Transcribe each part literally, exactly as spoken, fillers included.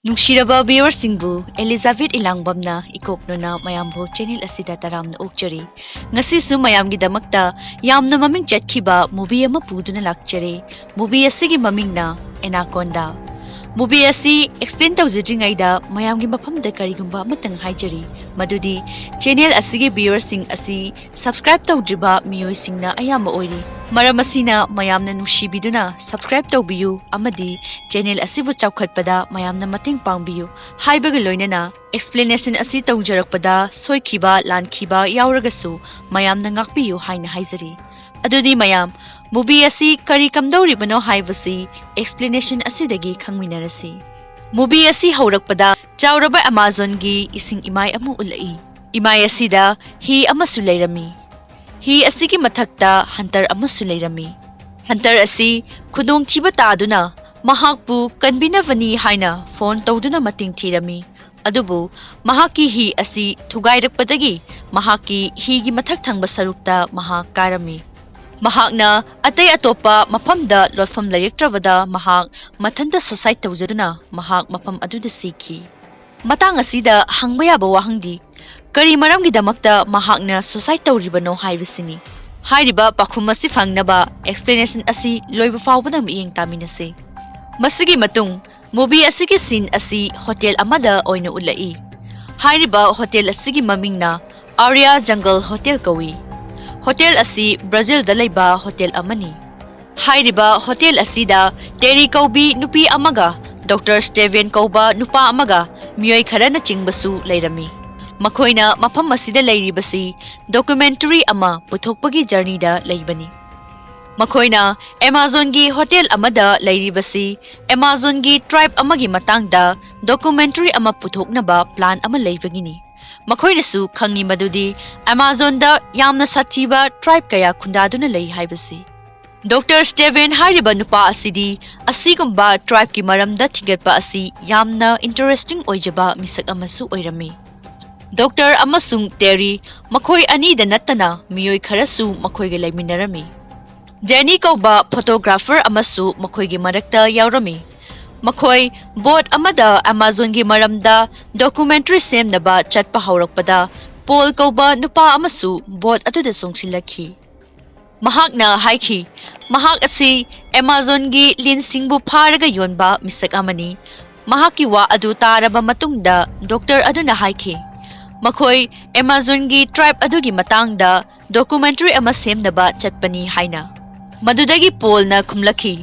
ꯅꯨꯡꯁꯤꯔꯕ viewerꯁꯤꯡꯕꯨ Elizabeth ꯏꯂꯥꯡꯕꯝꯅ ꯏꯀꯣꯛꯅꯅ ꯃꯌꯥꯝꯕꯨ channel ꯑꯁꯤꯗ ꯇꯔꯥꯝꯅ ꯑꯣꯛꯆꯔꯤ꯫ ꯉꯁꯤꯁꯨ ꯃꯌꯥꯝꯒꯤꯗꯃꯛꯇ ꯌꯥꯝꯅ ꯃꯃꯤꯡ ꯆꯠꯈꯤꯕ movie ꯑꯃ ꯄꯨꯗꯨꯅ ꯂꯥꯛꯆꯔꯦ꯫ Movie ꯑꯁꯤꯒꯤ ꯃꯃꯤꯡꯅ Anaconda꯫ Movie ꯑꯁꯤ explain ꯇꯧꯖꯗ꯭ꯔꯤꯉꯩꯗ ꯃꯌꯥꯝꯒꯤ ꯃꯐꯝꯗ ꯀꯔꯤꯒꯨꯝꯕ ꯑꯃꯇꯪ ꯍꯥꯏꯖꯔꯤ, ꯃꯗꯨꯗꯤ channel ꯑꯁꯤꯒꯤ viewerꯁꯤꯡ ꯑꯁꯤ subscribe ꯇꯧꯗ꯭ꯔꯤꯕ ꯃꯤꯑꯣꯏꯁꯤꯡꯅ ꯑꯌꯥꯝꯕ ꯑꯣꯏꯔꯤ꯫ ꯃꯔꯝ ꯑꯁꯤꯅ ꯃꯌꯥꯝꯅ ꯅꯨꯡꯁꯤꯕꯤꯗꯨꯅ subscribe ꯇꯧꯕꯤꯌꯨ ꯑꯃꯗꯤ channel ꯑꯁꯤꯕꯨ ꯆꯥꯎꯈꯠꯄꯗ ꯃꯌꯥꯝꯅ ꯃꯇꯦꯡ ꯄꯥꯡꯕꯤꯌꯨ ꯍꯥꯏꯕꯒ ꯂꯣꯏꯅꯅ explanation ꯑꯁꯤ ꯇꯧꯖꯔꯛꯄꯗ ꯁꯣꯏꯈꯤꯕ ꯂꯥꯟꯈꯤꯕ ꯌꯥꯎꯔꯒꯁꯨ ꯃꯌꯥꯝꯅ ꯉꯥꯛꯄꯤꯌꯨ ꯍꯥꯏꯅ ꯍꯥꯏꯖꯔꯤ꯫ ꯑꯗꯨꯗꯤ ꯃꯌꯥꯝ, movie ꯑꯁꯤ ꯀꯔꯤ ꯀꯝꯗꯧꯔꯤꯕꯅꯣ ꯍꯥꯏꯕꯁꯤ explanation ꯑꯁꯤꯗꯒꯤ ꯈꯪꯃꯤꯟꯅꯔꯁꯤ꯫ Movie ꯑꯁꯤ ꯍꯧꯔꯛꯄꯗ ꯆꯥꯎꯔꯕ Amazonꯒꯤ ꯏꯁꯤꯡ ꯏꯃꯥꯏ ꯑꯃ ꯎꯠꯂꯛꯏ꯫ ꯏꯃꯥꯏ ꯑꯁꯤꯗ ꯍꯤ ꯑꯃꯁꯨ ꯂꯩꯔꯝꯃꯤ꯫ ꯍꯤ ꯑꯁꯤꯒꯤ ꯃꯊꯛꯇ hunter ꯑꯃꯁꯨ ꯂꯩꯔꯝꯃꯤ꯫ Hunter ꯑꯁꯤ ꯈꯨꯗꯣꯡꯊꯤꯕ ꯇꯥꯗꯨꯅ ꯃꯍꯥꯛꯄꯨ ꯀꯟꯕꯤꯅꯕꯅꯤ ꯍꯥꯏꯅ phone ꯇꯧꯗꯨꯅ ꯃꯇꯦꯡ ꯊꯤꯔꯝꯃꯤ꯫ ꯑꯗꯨꯕꯨ ꯃꯍꯥꯛꯀꯤ ꯍꯤ ꯑꯁꯤ ꯊꯨꯒꯥꯏꯔꯛꯄꯗꯒꯤ ꯃꯍꯥꯛꯀꯤ ꯍꯤꯒꯤ ꯃꯊꯛ ꯊꯪꯕ ꯁꯔꯨꯛꯇ ꯃꯍꯥꯛ ꯀꯥꯔꯝꯃꯤ꯫ ꯃꯍꯥꯛꯅ ꯑꯇꯩ ꯑꯇꯣꯞꯄ ꯃꯐꯝꯗ ꯂꯣꯠꯐꯝ ꯂꯩꯔꯛꯇ꯭ꯔꯕꯗ ꯃꯍꯥꯛ ꯃꯊꯟꯇ suicide ꯇꯧꯖꯗꯨꯅ ꯃꯍꯥꯛ ꯃꯐꯝ ꯑꯗꯨꯗ ꯁꯤꯈꯤ꯫ ꯃꯇꯥꯡ ꯑꯁꯤꯗ ꯍꯪꯕ ꯌꯥꯕ ꯋꯥꯍꯪꯗꯤ, ꯀꯔꯤ ꯃꯔꯝꯒꯤꯗꯃꯛꯇ ꯃꯍꯥꯛꯅ suicide ꯇꯧꯔꯤꯕꯅꯣ ꯍꯥꯏꯕꯁꯤꯅꯤ꯫ ꯍꯥꯏꯔꯤꯕ ꯄꯥꯎꯈꯨꯝ ꯑꯁꯤ ꯐꯪꯅꯕ explanation ꯑꯁꯤ ꯂꯣꯏꯕ ꯐꯥꯎꯕꯗ ꯃꯤꯠꯌꯦꯡ ꯇꯥꯃꯤꯟꯅꯁꯤ꯫ ꯃꯁꯤꯒꯤ ꯃꯇꯨꯡ movie ꯑꯁꯤꯒꯤ scene ꯑꯁꯤ hotel ꯑꯃꯗ ꯑꯣꯏꯅ ꯎꯠꯂꯛꯏ꯫ ꯍꯥꯏꯔꯤꯕ hotel ꯑꯁꯤꯒꯤ ꯃꯃꯤꯡꯅ Aria Jungle Hotel ꯀꯧꯏ꯫ Hotel ꯑꯁꯤ ꯕ꯭ꯔꯥꯖꯤꯜꯗ ꯂꯩꯕ hotel ꯑꯃꯅꯤ꯫ ꯍꯥꯏꯔꯤꯕ hotel ꯑꯁꯤꯗ ꯇꯦꯔꯤ ꯀꯧꯕꯤ ꯅꯨꯄꯤ ꯑꯃꯒ ꯗꯣꯛꯇꯔ ꯁ꯭ꯇꯦꯚꯦꯟ ꯀꯧꯕ ꯅꯨꯄꯥ ꯑꯃꯒ ꯃꯤꯑꯣꯏ ꯈꯔꯅꯆꯤꯡꯕꯁꯨ ꯂꯩꯔꯝꯃꯤ꯫ ꯃꯈꯣꯏꯅ ꯃꯐꯝ ꯑꯁꯤꯗ ꯂꯩꯔꯤꯕꯁꯤ documentary ꯑꯃ ꯄꯨꯊꯣꯛꯄꯒꯤ journeyꯗ ꯂꯩꯕꯅꯤ꯫ ꯃꯈꯣꯏꯅ Amazonꯒꯤ hotel ꯑꯃꯗ ꯂꯩꯔꯤꯕꯁꯤ Amazonꯒꯤ tribe ꯑꯃꯒꯤ ꯃꯇꯥꯡꯗ documentary ꯑꯃ ꯄꯨꯊꯣꯛꯅꯕ plan ꯑꯃ ꯂꯩꯕꯒꯤꯅꯤ꯫ ꯃꯈꯣꯏꯅꯁꯨ ꯈꯪꯏ ꯃꯗꯨꯗꯤ Amazonꯗ ꯌꯥꯝꯅ ꯁꯥꯊꯤꯕ tribe ꯀꯌꯥ ꯈꯨꯟꯗꯥꯗꯨꯅ ꯂꯩ ꯍꯥꯏꯕꯁꯤ꯫ ꯗꯣꯛꯇꯔ ꯁ꯭ꯇꯦꯚꯦꯟ ꯍꯥꯏꯔꯤꯕ ꯅꯨꯄꯥ ꯑꯁꯤꯗꯤ ꯑꯁꯤꯒꯨꯝꯕ tribeꯀꯤ ꯃꯔꯝꯗ ꯊꯤꯒꯠꯄ ꯑꯁꯤ ꯌꯥꯝꯅ interesting ꯑꯣꯏꯖꯕ ꯃꯤꯁꯛ ꯑꯃꯁꯨ ꯑꯣꯏꯔꯝꯃꯤ꯫ ꯗꯣꯛꯇꯔ ꯑꯃꯁꯨꯡ ꯇꯦꯔꯤ ꯃꯈꯣꯏ ꯑꯅꯤꯗ ꯅꯠꯇꯅ ꯃꯤꯑꯣꯏ ꯈꯔꯁꯨ ꯃꯈꯣꯏꯒ ꯂꯩꯃꯤꯟꯅꯔꯝꯃꯤ꯫ ꯗꯦꯅꯤ ꯀꯧꯕ photographer ꯑꯃꯁꯨ ꯃꯈꯣꯏꯒꯤ ꯃꯔꯛꯇ ꯌꯥꯎꯔꯝꯃꯤ꯫ ꯃꯈꯣꯏ ꯕꯣꯠ ꯑꯃꯗ ꯑꯦꯃꯥꯖꯣꯟꯒꯤ ꯃꯔꯝꯗ ꯗꯣꯀꯨꯃꯦꯟꯇꯔꯤ ꯁꯦꯝꯅꯕ ꯆꯠꯄ ꯍꯧꯔꯛꯄꯗ, ꯄꯣꯜ ꯀꯧꯕ ꯅꯨꯄꯥ ꯑꯃꯁꯨ ꯕꯣꯠ ꯑꯗꯨꯗ ꯆꯣꯡꯁꯤꯜꯂꯛꯈꯤ꯫ ꯃꯍꯥꯛꯅ ꯍꯥꯏꯈꯤ, ꯃꯍꯥꯛ ꯑꯁꯤ ꯑꯦꯃꯥꯖꯣꯟꯒꯤ ꯂꯤꯟꯁꯤꯡꯕꯨ ꯐꯥꯔꯒ ꯌꯣꯟꯕ ꯃꯤꯁꯛ ꯑꯃꯅꯤ꯫ ꯃꯍꯥꯛꯀꯤ ꯋꯥ ꯑꯗꯨ ꯇꯥꯔꯕ ꯃꯇꯨꯡꯗ, ꯗꯣꯛꯇꯔ ꯑꯗꯨꯅ ꯍꯥꯏꯈꯤ, ꯃꯈꯣꯏ ꯑꯦꯃꯥꯖꯣꯟꯒꯤ ꯇ꯭ꯔꯥꯏꯕ ꯑꯗꯨꯒꯤ ꯃꯇꯥꯡꯗ ꯗꯣꯀꯨꯃꯦꯟꯇꯔꯤ ꯑꯃ ꯁꯦꯝꯅꯕ ꯆꯠꯄꯅꯤ ꯍꯥꯏꯅ꯫ ꯃꯗꯨꯗꯒꯤ ꯄꯣꯜꯅ ꯈꯨꯝꯂꯛꯈꯤ,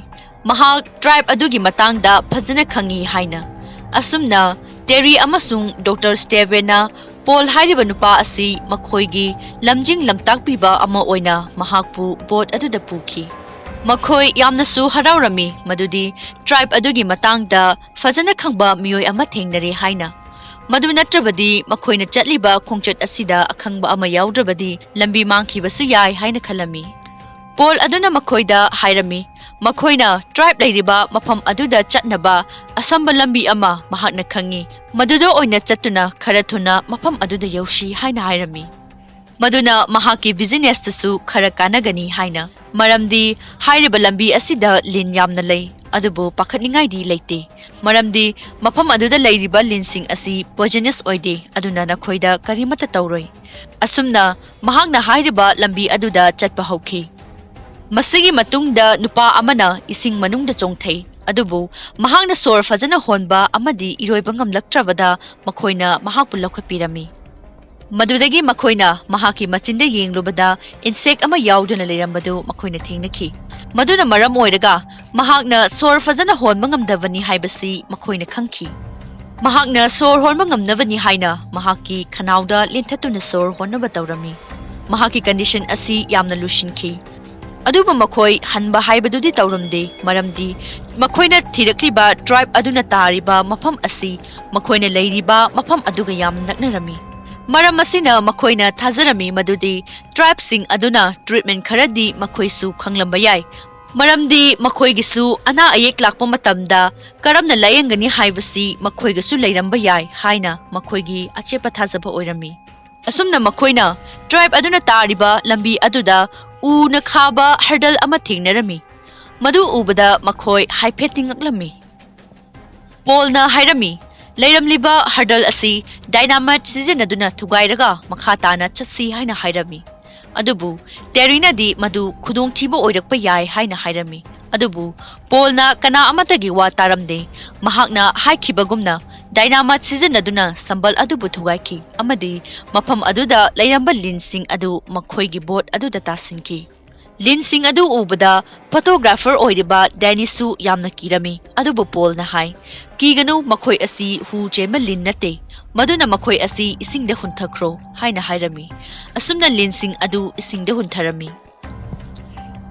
ꯃꯍꯥꯛ ꯇ꯭ꯔꯥꯏꯕ ꯑꯗꯨꯒꯤ ꯃꯇꯥꯡꯗ ꯐꯖꯅ ꯈꯪꯏ ꯍꯥꯏꯅ꯫ ꯑꯁꯨꯝꯅ, ꯇꯦꯔꯤ ꯑꯃꯁꯨꯡ ꯗꯣꯛꯇꯔ ꯁ꯭ꯇꯦꯕꯦꯟꯅ ꯄꯣꯜ ꯍꯥꯏꯔꯤꯕ ꯅꯨꯄꯥ ꯑꯁꯤ ꯃꯈꯣꯏꯒꯤ ꯂꯝꯖꯤꯡ ꯂꯝꯇꯥꯛꯄꯤꯕ ꯑꯃ ꯑꯣꯏꯅ ꯃꯍꯥꯛꯄꯨ ꯕꯣꯠ ꯑꯗꯨꯗ ꯄꯨꯈꯤ꯫ ꯃꯈꯣꯏ ꯌꯥꯝꯅꯁꯨ ꯍꯔꯥꯎꯔꯝꯃꯤ ꯃꯗꯨꯗꯤ ꯇ꯭ꯔꯥꯏꯕ ꯑꯗꯨꯒꯤ ꯃꯇꯥꯡꯗ ꯐꯖꯅ ꯈꯪꯕ ꯃꯤꯑꯣꯏ ꯑꯃ ꯊꯦꯡꯅꯔꯦ ꯍꯥꯏꯅ꯫ ꯃꯗꯨ ꯅꯠꯇ꯭ꯔꯕꯗꯤ ꯃꯈꯣꯏꯅ ꯆꯠꯂꯤꯕ ꯈꯣꯡꯆꯠ ꯑꯁꯤꯗ ꯑꯈꯪꯕ ꯑꯃ ꯌꯥꯎꯗ꯭ꯔꯕꯗꯤ ꯂꯝꯕꯤ ꯃꯥꯡꯈꯤꯕꯁꯨ ꯌꯥꯏ ꯍꯥꯏꯅ ꯈꯜꯂꯝꯃꯤ꯫ ꯄꯣꯜ ꯑꯗꯨꯅ ꯃꯈꯣꯏꯗ ꯍꯥꯏꯔꯝꯃꯤ, ꯃꯈꯣꯏꯅ ꯇ꯭ꯔꯥꯏꯕ ꯂꯩꯔꯤꯕ ꯃꯐꯝ ꯑꯗꯨꯗ ꯆꯠꯅꯕ ꯑꯁꯝꯕ ꯂꯝꯕꯤ ꯑꯃ ꯃꯍꯥꯛꯅ ꯈꯪꯏ, ꯃꯗꯨꯗ ꯑꯣꯏꯅ ꯆꯠꯇꯨꯅ ꯈꯔ ꯊꯨꯅ ꯃꯐꯝ ꯑꯗꯨꯗ ꯌꯧꯁꯤ ꯍꯥꯏꯅ ꯍꯥꯏꯔꯝꯃꯤ꯫ ꯃꯗꯨꯅ ꯃꯍꯥꯛꯀꯤ ꯕꯤꯖꯤꯅꯦꯁꯇꯁꯨ ꯈꯔ ꯀꯥꯟꯅꯒꯅꯤ ꯍꯥꯏꯅ, ꯃꯔꯝꯗꯤ ꯍꯥꯏꯔꯤꯕ ꯂꯝꯕꯤ ꯑꯁꯤꯗ ꯂꯤꯟ ꯌꯥꯝꯅ ꯂꯩ, ꯑꯗꯨꯕꯨ ꯄꯥꯈꯠꯅꯤꯡꯉꯥꯏꯗꯤ ꯂꯩꯇꯦ, ꯃꯔꯝꯗꯤ ꯃꯐꯝ ꯑꯗꯨꯗ ꯂꯩꯔꯤꯕ ꯂꯤꯟꯁꯤꯡ ꯑꯁꯤ poisonous ꯑꯣꯏꯗꯦ, ꯑꯗꯨꯅ ꯅꯈꯣꯏꯗ ꯀꯔꯤꯃꯠꯇ ꯇꯧꯔꯣꯏ꯫ ꯑꯁꯨꯝꯅ ꯃꯍꯥꯛꯅ ꯍꯥꯏꯔꯤꯕ ꯂꯝꯕꯤ ꯑꯗꯨꯗ ꯆꯠꯄ ꯍꯧꯈꯤ꯫ ꯃꯁꯤꯒꯤ ꯃꯇꯨꯡꯗ ꯅꯨꯄꯥ ꯑꯃꯅ ꯏꯁꯤꯡ ꯃꯅꯨꯡꯗ ꯆꯣꯡꯊꯩ, ꯑꯗꯨꯕꯨ ꯃꯍꯥꯛꯅ ꯁꯣꯔ ꯐꯖꯅ ꯍꯣꯟꯕ ꯑꯃꯗꯤ ꯏꯔꯣꯏꯕ ꯉꯝꯂꯛꯇ꯭ꯔꯕꯗ ꯃꯈꯣꯏꯅ ꯃꯍꯥꯛꯄꯨ ꯂꯧꯈꯠꯄꯤꯔꯝꯃꯤ꯫ ꯃꯗꯨꯗꯒꯤ ꯃꯈꯣꯏꯅ ꯃꯍꯥꯛꯀꯤ ꯃꯆꯤꯟꯗ ꯌꯦꯡꯂꯨꯕꯗ ꯏꯟꯁꯦꯛ ꯑꯃ ꯌꯥꯎꯗꯨꯅ ꯂꯩꯔꯝꯕꯗꯨ ꯃꯈꯣꯏꯅ ꯊꯦꯡꯅꯈꯤ꯫ ꯃꯗꯨꯅ ꯃꯔꯝ ꯑꯣꯏꯔꯒ ꯃꯍꯥꯛꯅ ꯁꯣꯔ ꯐꯖꯅ ꯍꯣꯟꯕ ꯉꯝꯗꯕꯅꯤ ꯍꯥꯏꯕꯁꯤ ꯃꯈꯣꯏꯅ ꯈꯪꯈꯤ꯫ ꯃꯍꯥꯛꯅ ꯁꯣꯔ ꯍꯣꯟꯕ ꯉꯝꯅꯕꯅꯤ ꯍꯥꯏꯅ ꯃꯍꯥꯛꯀꯤ ꯈꯅꯥꯎꯗ ꯂꯦꯟꯊꯠꯇꯨꯅ ꯁꯣꯔ ꯍꯣꯟꯅꯕ ꯇꯧꯔꯝꯃꯤ꯫ ꯃꯍꯥꯛꯀꯤ ꯀꯟꯗꯤꯁꯟ ꯑꯁꯤ ꯌꯥꯝꯅ ꯂꯨꯁꯤꯟꯈꯤ꯫ ꯑꯗꯨꯕꯨ ꯃꯈꯣꯏ ꯍꯟꯕ ꯍꯥꯏꯕꯗꯨꯗꯤ ꯇꯧꯔꯝꯗꯦ, ꯃꯔꯝꯗꯤ ꯃꯈꯣꯏꯅ ꯊꯤꯔꯛꯂꯤꯕ ꯇ꯭ꯔꯥꯏꯕ ꯑꯗꯨꯅ ꯇꯥꯔꯤꯕ ꯃꯐꯝ ꯑꯁꯤ ꯃꯈꯣꯏꯅ ꯂꯩꯔꯤꯕ ꯃꯐꯝ ꯑꯗꯨꯒ ꯌꯥꯝ ꯅꯛꯅꯔꯝꯃꯤ꯫ ꯃꯔꯝ ꯑꯁꯤꯅ ꯃꯈꯣꯏꯅ ꯊꯥꯖꯔꯝꯃꯤ ꯃꯗꯨꯗꯤ ꯇ꯭ꯔꯥꯏꯕꯁꯤꯡ ꯑꯗꯨꯅ ꯇ꯭ꯔꯤꯠꯃꯦꯟ ꯈꯔꯗꯤ ꯃꯈꯣꯏꯁꯨ ꯈꯪꯂꯝꯕ ꯌꯥꯏ, ꯃꯔꯝꯗꯤ ꯃꯈꯣꯏꯒꯤꯁꯨ ꯑꯅꯥ ꯑꯌꯦꯛ ꯂꯥꯛꯄ ꯃꯇꯝꯗ ꯀꯔꯝꯅ ꯂꯥꯌꯦꯡꯒꯅꯤ ꯍꯥꯏꯕꯁꯤ ꯃꯈꯣꯏꯒꯁꯨ ꯂꯩꯔꯝꯕ ꯌꯥꯏ ꯍꯥꯏꯅ ꯃꯈꯣꯏꯒꯤ ꯑꯆꯦꯠꯄ ꯊꯥꯖꯕ ꯑꯣꯏꯔꯝꯃꯤ꯫ ꯑꯁꯨꯝꯅ ꯃꯈꯣꯏꯅ ꯇ꯭ꯔꯥꯏꯕ ꯑꯗꯨꯅ ꯇꯥꯔꯤꯕ ꯂꯝꯕꯤ ꯑꯗꯨꯗ ꯎꯅ ꯈꯥꯕ ꯍꯔꯗꯜ ꯑꯃ ꯊꯦꯡꯅꯔꯝꯃꯤ꯫ ꯃꯗꯨ ꯎꯕꯗ ꯃꯈꯣꯏ ꯍꯥꯏꯐꯦꯠꯇꯤ ꯉꯛꯂꯝꯃꯤ꯫ ꯄꯣꯜꯅ ꯍꯥꯏꯔꯝꯃꯤ, "ꯂꯩꯔꯝꯂꯤꯕ ꯍꯔꯗꯜ ꯑꯁꯤ ꯗꯥꯏꯅꯥꯃꯥꯏꯠ ꯁꯤꯖꯤꯟꯅꯗꯨꯅ ꯊꯨꯒꯥꯏꯔꯒ ꯃꯈꯥ ꯇꯥꯅ ꯆꯠꯁꯤ" ꯍꯥꯏꯅ ꯍꯥꯏꯔꯝꯃꯤ꯫ ꯑꯗꯨꯕꯨ ꯇꯦꯔꯤꯅꯗꯤ ꯃꯗꯨ ꯈꯨꯗꯣꯡꯊꯤꯕ ꯑꯣꯏꯔꯛꯄ ꯌꯥꯏ ꯍꯥꯏꯅ ꯍꯥꯏꯔꯝꯃꯤ꯫ ꯑꯗꯨꯕꯨ ꯄꯣꯜꯅ ꯀꯅꯥ ꯑꯃꯠꯇꯒꯤ ꯋꯥ ꯇꯥꯔꯝꯗꯦ꯫ ꯃꯍꯥꯛꯅ ꯍꯥꯏꯈꯤꯕꯒꯨꯝꯅ ꯗꯥꯏꯅꯥꯃꯥꯏꯠ ꯁꯤꯖꯤꯟꯅꯗꯨꯅ ꯁꯝꯕꯜ ꯑꯗꯨꯕꯨ ꯊꯨꯒꯥꯏꯈꯤ ꯑꯃꯗꯤ ꯃꯐꯝ ꯑꯗꯨꯗ ꯂꯩꯔꯝꯕ ꯂꯤꯟꯁꯤꯡ ꯑꯗꯨ ꯃꯈꯣꯏꯒꯤ ꯕꯣꯠ ꯑꯗꯨꯗ ꯇꯥꯁꯤꯟꯈꯤ꯫ ꯂꯤꯟꯁꯤꯡ ꯑꯗꯨ ꯎꯕꯗ ꯐꯣꯇꯣꯒ꯭ꯔꯥꯐꯔ ꯑꯣꯏꯔꯤꯕ ꯗꯦꯅꯤꯁꯁꯨ ꯌꯥꯝꯅ ꯀꯤꯔꯝꯃꯤ, ꯑꯗꯨꯕꯨ ꯄꯣꯜꯅ ꯍꯥꯏ, "ꯀꯤꯒꯅꯨ, ꯃꯈꯣꯏ ꯑꯁꯤ ꯍꯨ ꯆꯦꯟꯕ ꯂꯤꯟ ꯅꯠꯇꯦ, ꯃꯗꯨꯅ ꯃꯈꯣꯏ ꯑꯁꯤ ꯏꯁꯤꯡꯗ ꯍꯨꯟꯊꯈ꯭ꯔꯣ" ꯍꯥꯏꯅ ꯍꯥꯏꯔꯝꯃꯤ꯫ ꯑꯁꯨꯝꯅ ꯂꯤꯟꯁꯤꯡ ꯑꯗꯨ ꯏꯁꯤꯡꯗ ꯍꯨꯟꯊꯔꯝꯃꯤ꯫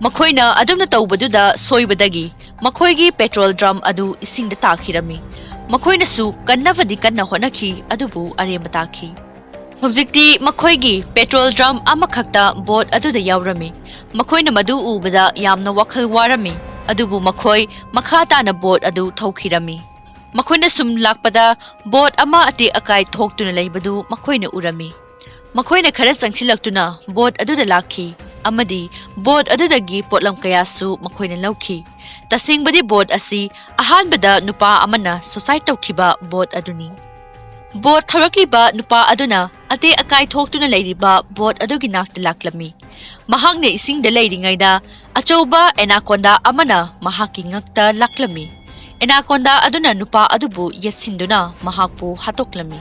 ꯃꯈꯣꯏꯅ ꯑꯗꯨꯝꯅ ꯇꯧꯕꯗꯨꯗ ꯁꯣꯏꯕꯗꯒꯤ ꯃꯈꯣꯏꯒꯤ ꯄꯦꯇ꯭ꯔꯣꯜ ꯗ꯭ꯔꯝ ꯑꯗꯨ ꯏꯁꯤꯡꯗ ꯇꯥꯈꯤꯔꯝꯃꯤ꯫ ꯃꯈꯣꯏꯅꯁꯨ ꯀꯟꯅꯕꯗꯤ ꯀꯟꯅ ꯍꯣꯠꯅꯈꯤ, ꯑꯗꯨꯕꯨ ꯑꯔꯦꯝꯕ ꯇꯥꯈꯤ꯫ ꯍꯧꯖꯤꯛꯇꯤ ꯃꯈꯣꯏꯒꯤ ꯄꯦꯇ꯭ꯔꯣꯜ ꯗ꯭ꯔꯝ ꯑꯃꯈꯛꯇ ꯕꯣꯠ ꯑꯗꯨꯗ ꯌꯥꯎꯔꯝꯃꯤ꯫ ꯃꯈꯣꯏꯅ ꯃꯗꯨ ꯎꯕꯗ ꯌꯥꯝꯅ ꯋꯥꯈꯜ ꯋꯥꯔꯝꯃꯤ, ꯑꯗꯨꯕꯨ ꯃꯈꯣꯏ ꯃꯈꯥ ꯇꯥꯅ ꯕꯣꯠ ꯑꯗꯨ ꯊꯧꯈꯤꯔꯝꯃꯤ꯫ ꯃꯈꯣꯏꯅ ꯁꯨꯝ ꯂꯥꯛꯄꯗ ꯕꯣꯠ ꯑꯃ ꯑꯇꯦꯛ ꯑꯀꯥꯏ ꯊꯣꯛꯇꯨꯅ ꯂꯩꯕꯗꯨ ꯃꯈꯣꯏꯅ ꯎꯔꯝꯃꯤ꯫ ꯃꯈꯣꯏꯅ ꯈꯔ ꯆꯪꯁꯤꯜꯂꯛꯇꯨꯅ ꯕꯣꯠ ꯑꯗꯨꯗ ꯂꯥꯛꯈꯤ ꯑꯃꯗꯤ ꯕꯣꯠ ꯑꯗꯨꯗꯒꯤ ꯄꯣꯠꯂꯝ ꯀꯌꯥꯁꯨ ꯃꯈꯣꯏꯅ ꯂꯧꯈꯤ꯫ ꯇꯁꯦꯡꯕꯗꯤ ꯕꯣꯠ ꯑꯁꯤ ꯑꯍꯥꯟꯕꯗ ꯅꯨꯄꯥ ꯑꯃꯅ ꯁꯨꯁꯥꯏꯗ ꯇꯧꯈꯤꯕ ꯕꯣꯠ ꯑꯗꯨꯅꯤ꯫ ꯕꯣꯠ ꯊꯧꯔꯛꯂꯤꯕ ꯅꯨꯄꯥ ꯑꯗꯨꯅ ꯑꯇꯦꯛ ꯑꯀꯥꯏ ꯊꯣꯛꯇꯨꯅ ꯂꯩꯔꯤꯕ ꯕꯣꯠ ꯑꯗꯨꯒꯤ ꯅꯥꯛꯇ ꯂꯥꯛꯂꯝꯃꯤ꯫ ꯃꯍꯥꯛꯅ ꯏꯁꯤꯡꯗ ꯂꯩꯔꯤꯉꯩꯗ ꯑꯆꯧꯕ ꯑꯦꯅꯥꯀꯣꯟꯗꯥ ꯑꯃꯅ ꯃꯍꯥꯛꯀꯤ ꯉꯛꯇ ꯂꯥꯛꯂꯝꯃꯤ꯫ ꯑꯦꯅꯥꯀꯣꯟꯗꯥ ꯑꯗꯨꯅ ꯅꯨꯄꯥ ꯑꯗꯨꯕꯨ ꯌꯦꯠꯁꯤꯟꯗꯨꯅ ꯃꯍꯥꯛꯄꯨ ꯍꯥꯠꯇꯣꯛꯂꯝꯃꯤ꯫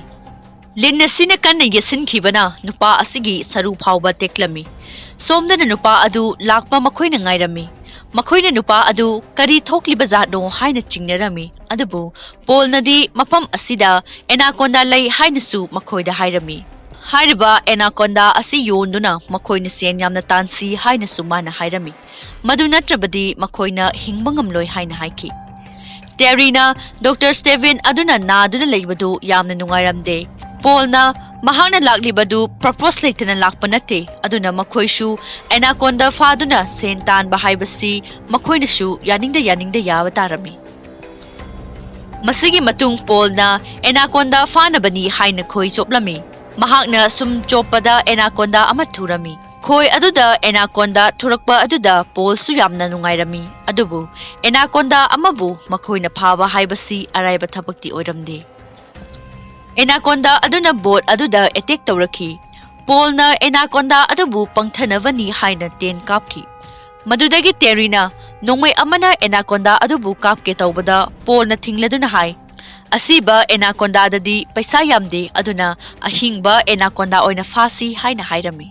ꯂꯤꯟ ꯑꯁꯤꯅ ꯀꯟꯅ ꯌꯦꯠꯁꯤꯟꯈꯤꯕꯅ ꯅꯨꯄꯥ ꯑꯁꯤꯒꯤ ꯁꯔꯨ ꯐꯥꯎꯕ ꯇꯦꯛꯂꯝꯃꯤ꯫ ꯁꯣꯝꯗꯅ ꯅꯨꯄꯥ ꯑꯗꯨ ꯂꯥꯛꯄ ꯃꯈꯣꯏꯅ ꯉꯥꯏꯔꯝꯃꯤ꯫ ꯃꯈꯣꯏꯅ ꯅꯨꯄꯥ ꯑꯗꯨ ꯀꯔꯤ ꯊꯣꯛꯂꯤꯕ ꯖꯥꯠꯅꯣ ꯍꯥꯏꯅ ꯆꯤꯡꯅꯔꯝꯃꯤ, ꯑꯗꯨꯕꯨ ꯄꯣꯜꯅꯗꯤ ꯃꯐꯝ ꯑꯁꯤꯗ ꯑꯦꯅꯥꯀꯣꯟꯗꯥ ꯂꯩ ꯍꯥꯏꯅꯁꯨ ꯃꯈꯣꯏꯗ ꯍꯥꯏꯔꯝꯃꯤ꯫ ꯍꯥꯏꯔꯤꯕ ꯑꯦꯅꯥꯀꯣꯟꯗꯥ ꯑꯁꯤ ꯌꯣꯟꯗꯨꯅ ꯃꯈꯣꯏꯅ ꯁꯦꯟ ꯌꯥꯝꯅ ꯇꯥꯟꯁꯤ ꯍꯥꯏꯅꯁꯨ ꯃꯥꯅ ꯍꯥꯏꯔꯝꯃꯤ꯫ ꯃꯗꯨ ꯅꯠꯇ꯭ꯔꯕꯗꯤ ꯃꯈꯣꯏꯅ ꯍꯤꯡꯕ ꯉꯝꯂꯣꯏ ꯍꯥꯏꯅ ꯍꯥꯏꯈꯤ꯫ ꯇꯦꯔꯤꯅ ꯗꯣꯛꯇꯔ ꯁ꯭ꯇꯦꯚꯦꯟ ꯑꯗꯨꯅ ꯅꯥꯗꯨꯅ ꯂꯩꯕꯗꯨ ꯌꯥꯝꯅ ꯅꯨꯡꯉꯥꯏꯔꯝꯗꯦ꯫ ꯄꯣꯜꯅ ꯃꯍꯥꯛꯅ ꯂꯥꯛꯂꯤꯕꯗꯨ ꯄꯔꯄꯣꯁ ꯂꯩꯇꯅ ꯂꯥꯛꯄ ꯅꯠꯇꯦ, ꯑꯗꯨꯅ ꯃꯈꯣꯏꯁꯨ ꯑꯦꯅꯥꯀꯣꯟꯗꯥ ꯐꯥꯗꯨꯅ ꯁꯦꯟ ꯇꯥꯟꯕ ꯍꯥꯏꯕꯁꯤ ꯃꯈꯣꯏꯅꯁꯨ ꯌꯥꯅꯤꯡꯗ ꯌꯥꯅꯤꯡꯗ ꯌꯥꯕ ꯇꯥꯔꯝꯃꯤ꯫ ꯃꯁꯤꯒꯤ ꯃꯇꯨꯡ ꯄꯣꯜꯅ ꯑꯦꯅꯥꯀꯣꯟꯗꯥ ꯐꯥꯅꯕꯅꯤ ꯍꯥꯏꯅ ꯈꯣꯏ ꯆꯣꯞꯂꯝꯃꯤ꯫ ꯃꯍꯥꯛꯅ ꯁꯨꯝ ꯆꯣꯞꯄꯗ ꯑꯦꯅꯥꯀꯣꯟꯗꯥ ꯑꯃ ꯊꯨꯔꯝꯃꯤ꯫ ꯈꯣꯏ ꯑꯗꯨꯗ anaconda ꯊꯣꯔꯛꯄ ꯑꯗꯨꯗ ꯄꯣꯜꯁꯨ ꯌꯥꯝꯅ ꯅꯨꯡꯉꯥꯏꯔꯝꯃꯤ꯫ ꯑꯗꯨꯕꯨ anaconda ꯑꯃꯕꯨ ꯃꯈꯣꯏꯅ ꯐꯥꯕ ꯍꯥꯏꯕꯁꯤ ꯑꯔꯥꯏꯕ ꯊꯕꯛꯇꯤ ꯑꯣꯏꯔꯝꯗꯦ꯫ Anaconda ꯑꯗꯨꯅ boat ꯑꯗꯨꯗ attack ꯇꯧꯔꯛꯈꯤ꯫ ꯄꯣꯜꯅ anaconda ꯑꯗꯨꯕꯨ ꯄꯪꯊꯅꯕꯅꯤ ꯍꯥꯏꯅ ꯇꯦꯟ ꯀꯥꯞꯈꯤ꯫ ꯃꯗꯨꯗꯒꯤ ꯇꯦꯔꯤꯅ ꯅꯣꯡꯃꯩ ꯑꯃꯅ anaconda ꯑꯗꯨꯕꯨ ꯀꯥꯞꯀꯦ ꯇꯧꯕꯗ ꯄꯣꯜꯅ ꯊꯤꯡꯂꯗꯨꯅ ꯍꯥꯏ, "ꯑꯁꯤꯕ anacondaꯗꯗꯤ ꯄꯩꯁꯥ ꯌꯥꯝꯗꯦ, ꯑꯗꯨꯅ ꯑꯍꯤꯡꯕ anaconda ꯑꯣꯏꯅ ꯐꯥꯁꯤ" ꯍꯥꯏꯅ ꯍꯥꯏꯔꯝꯃꯤ꯫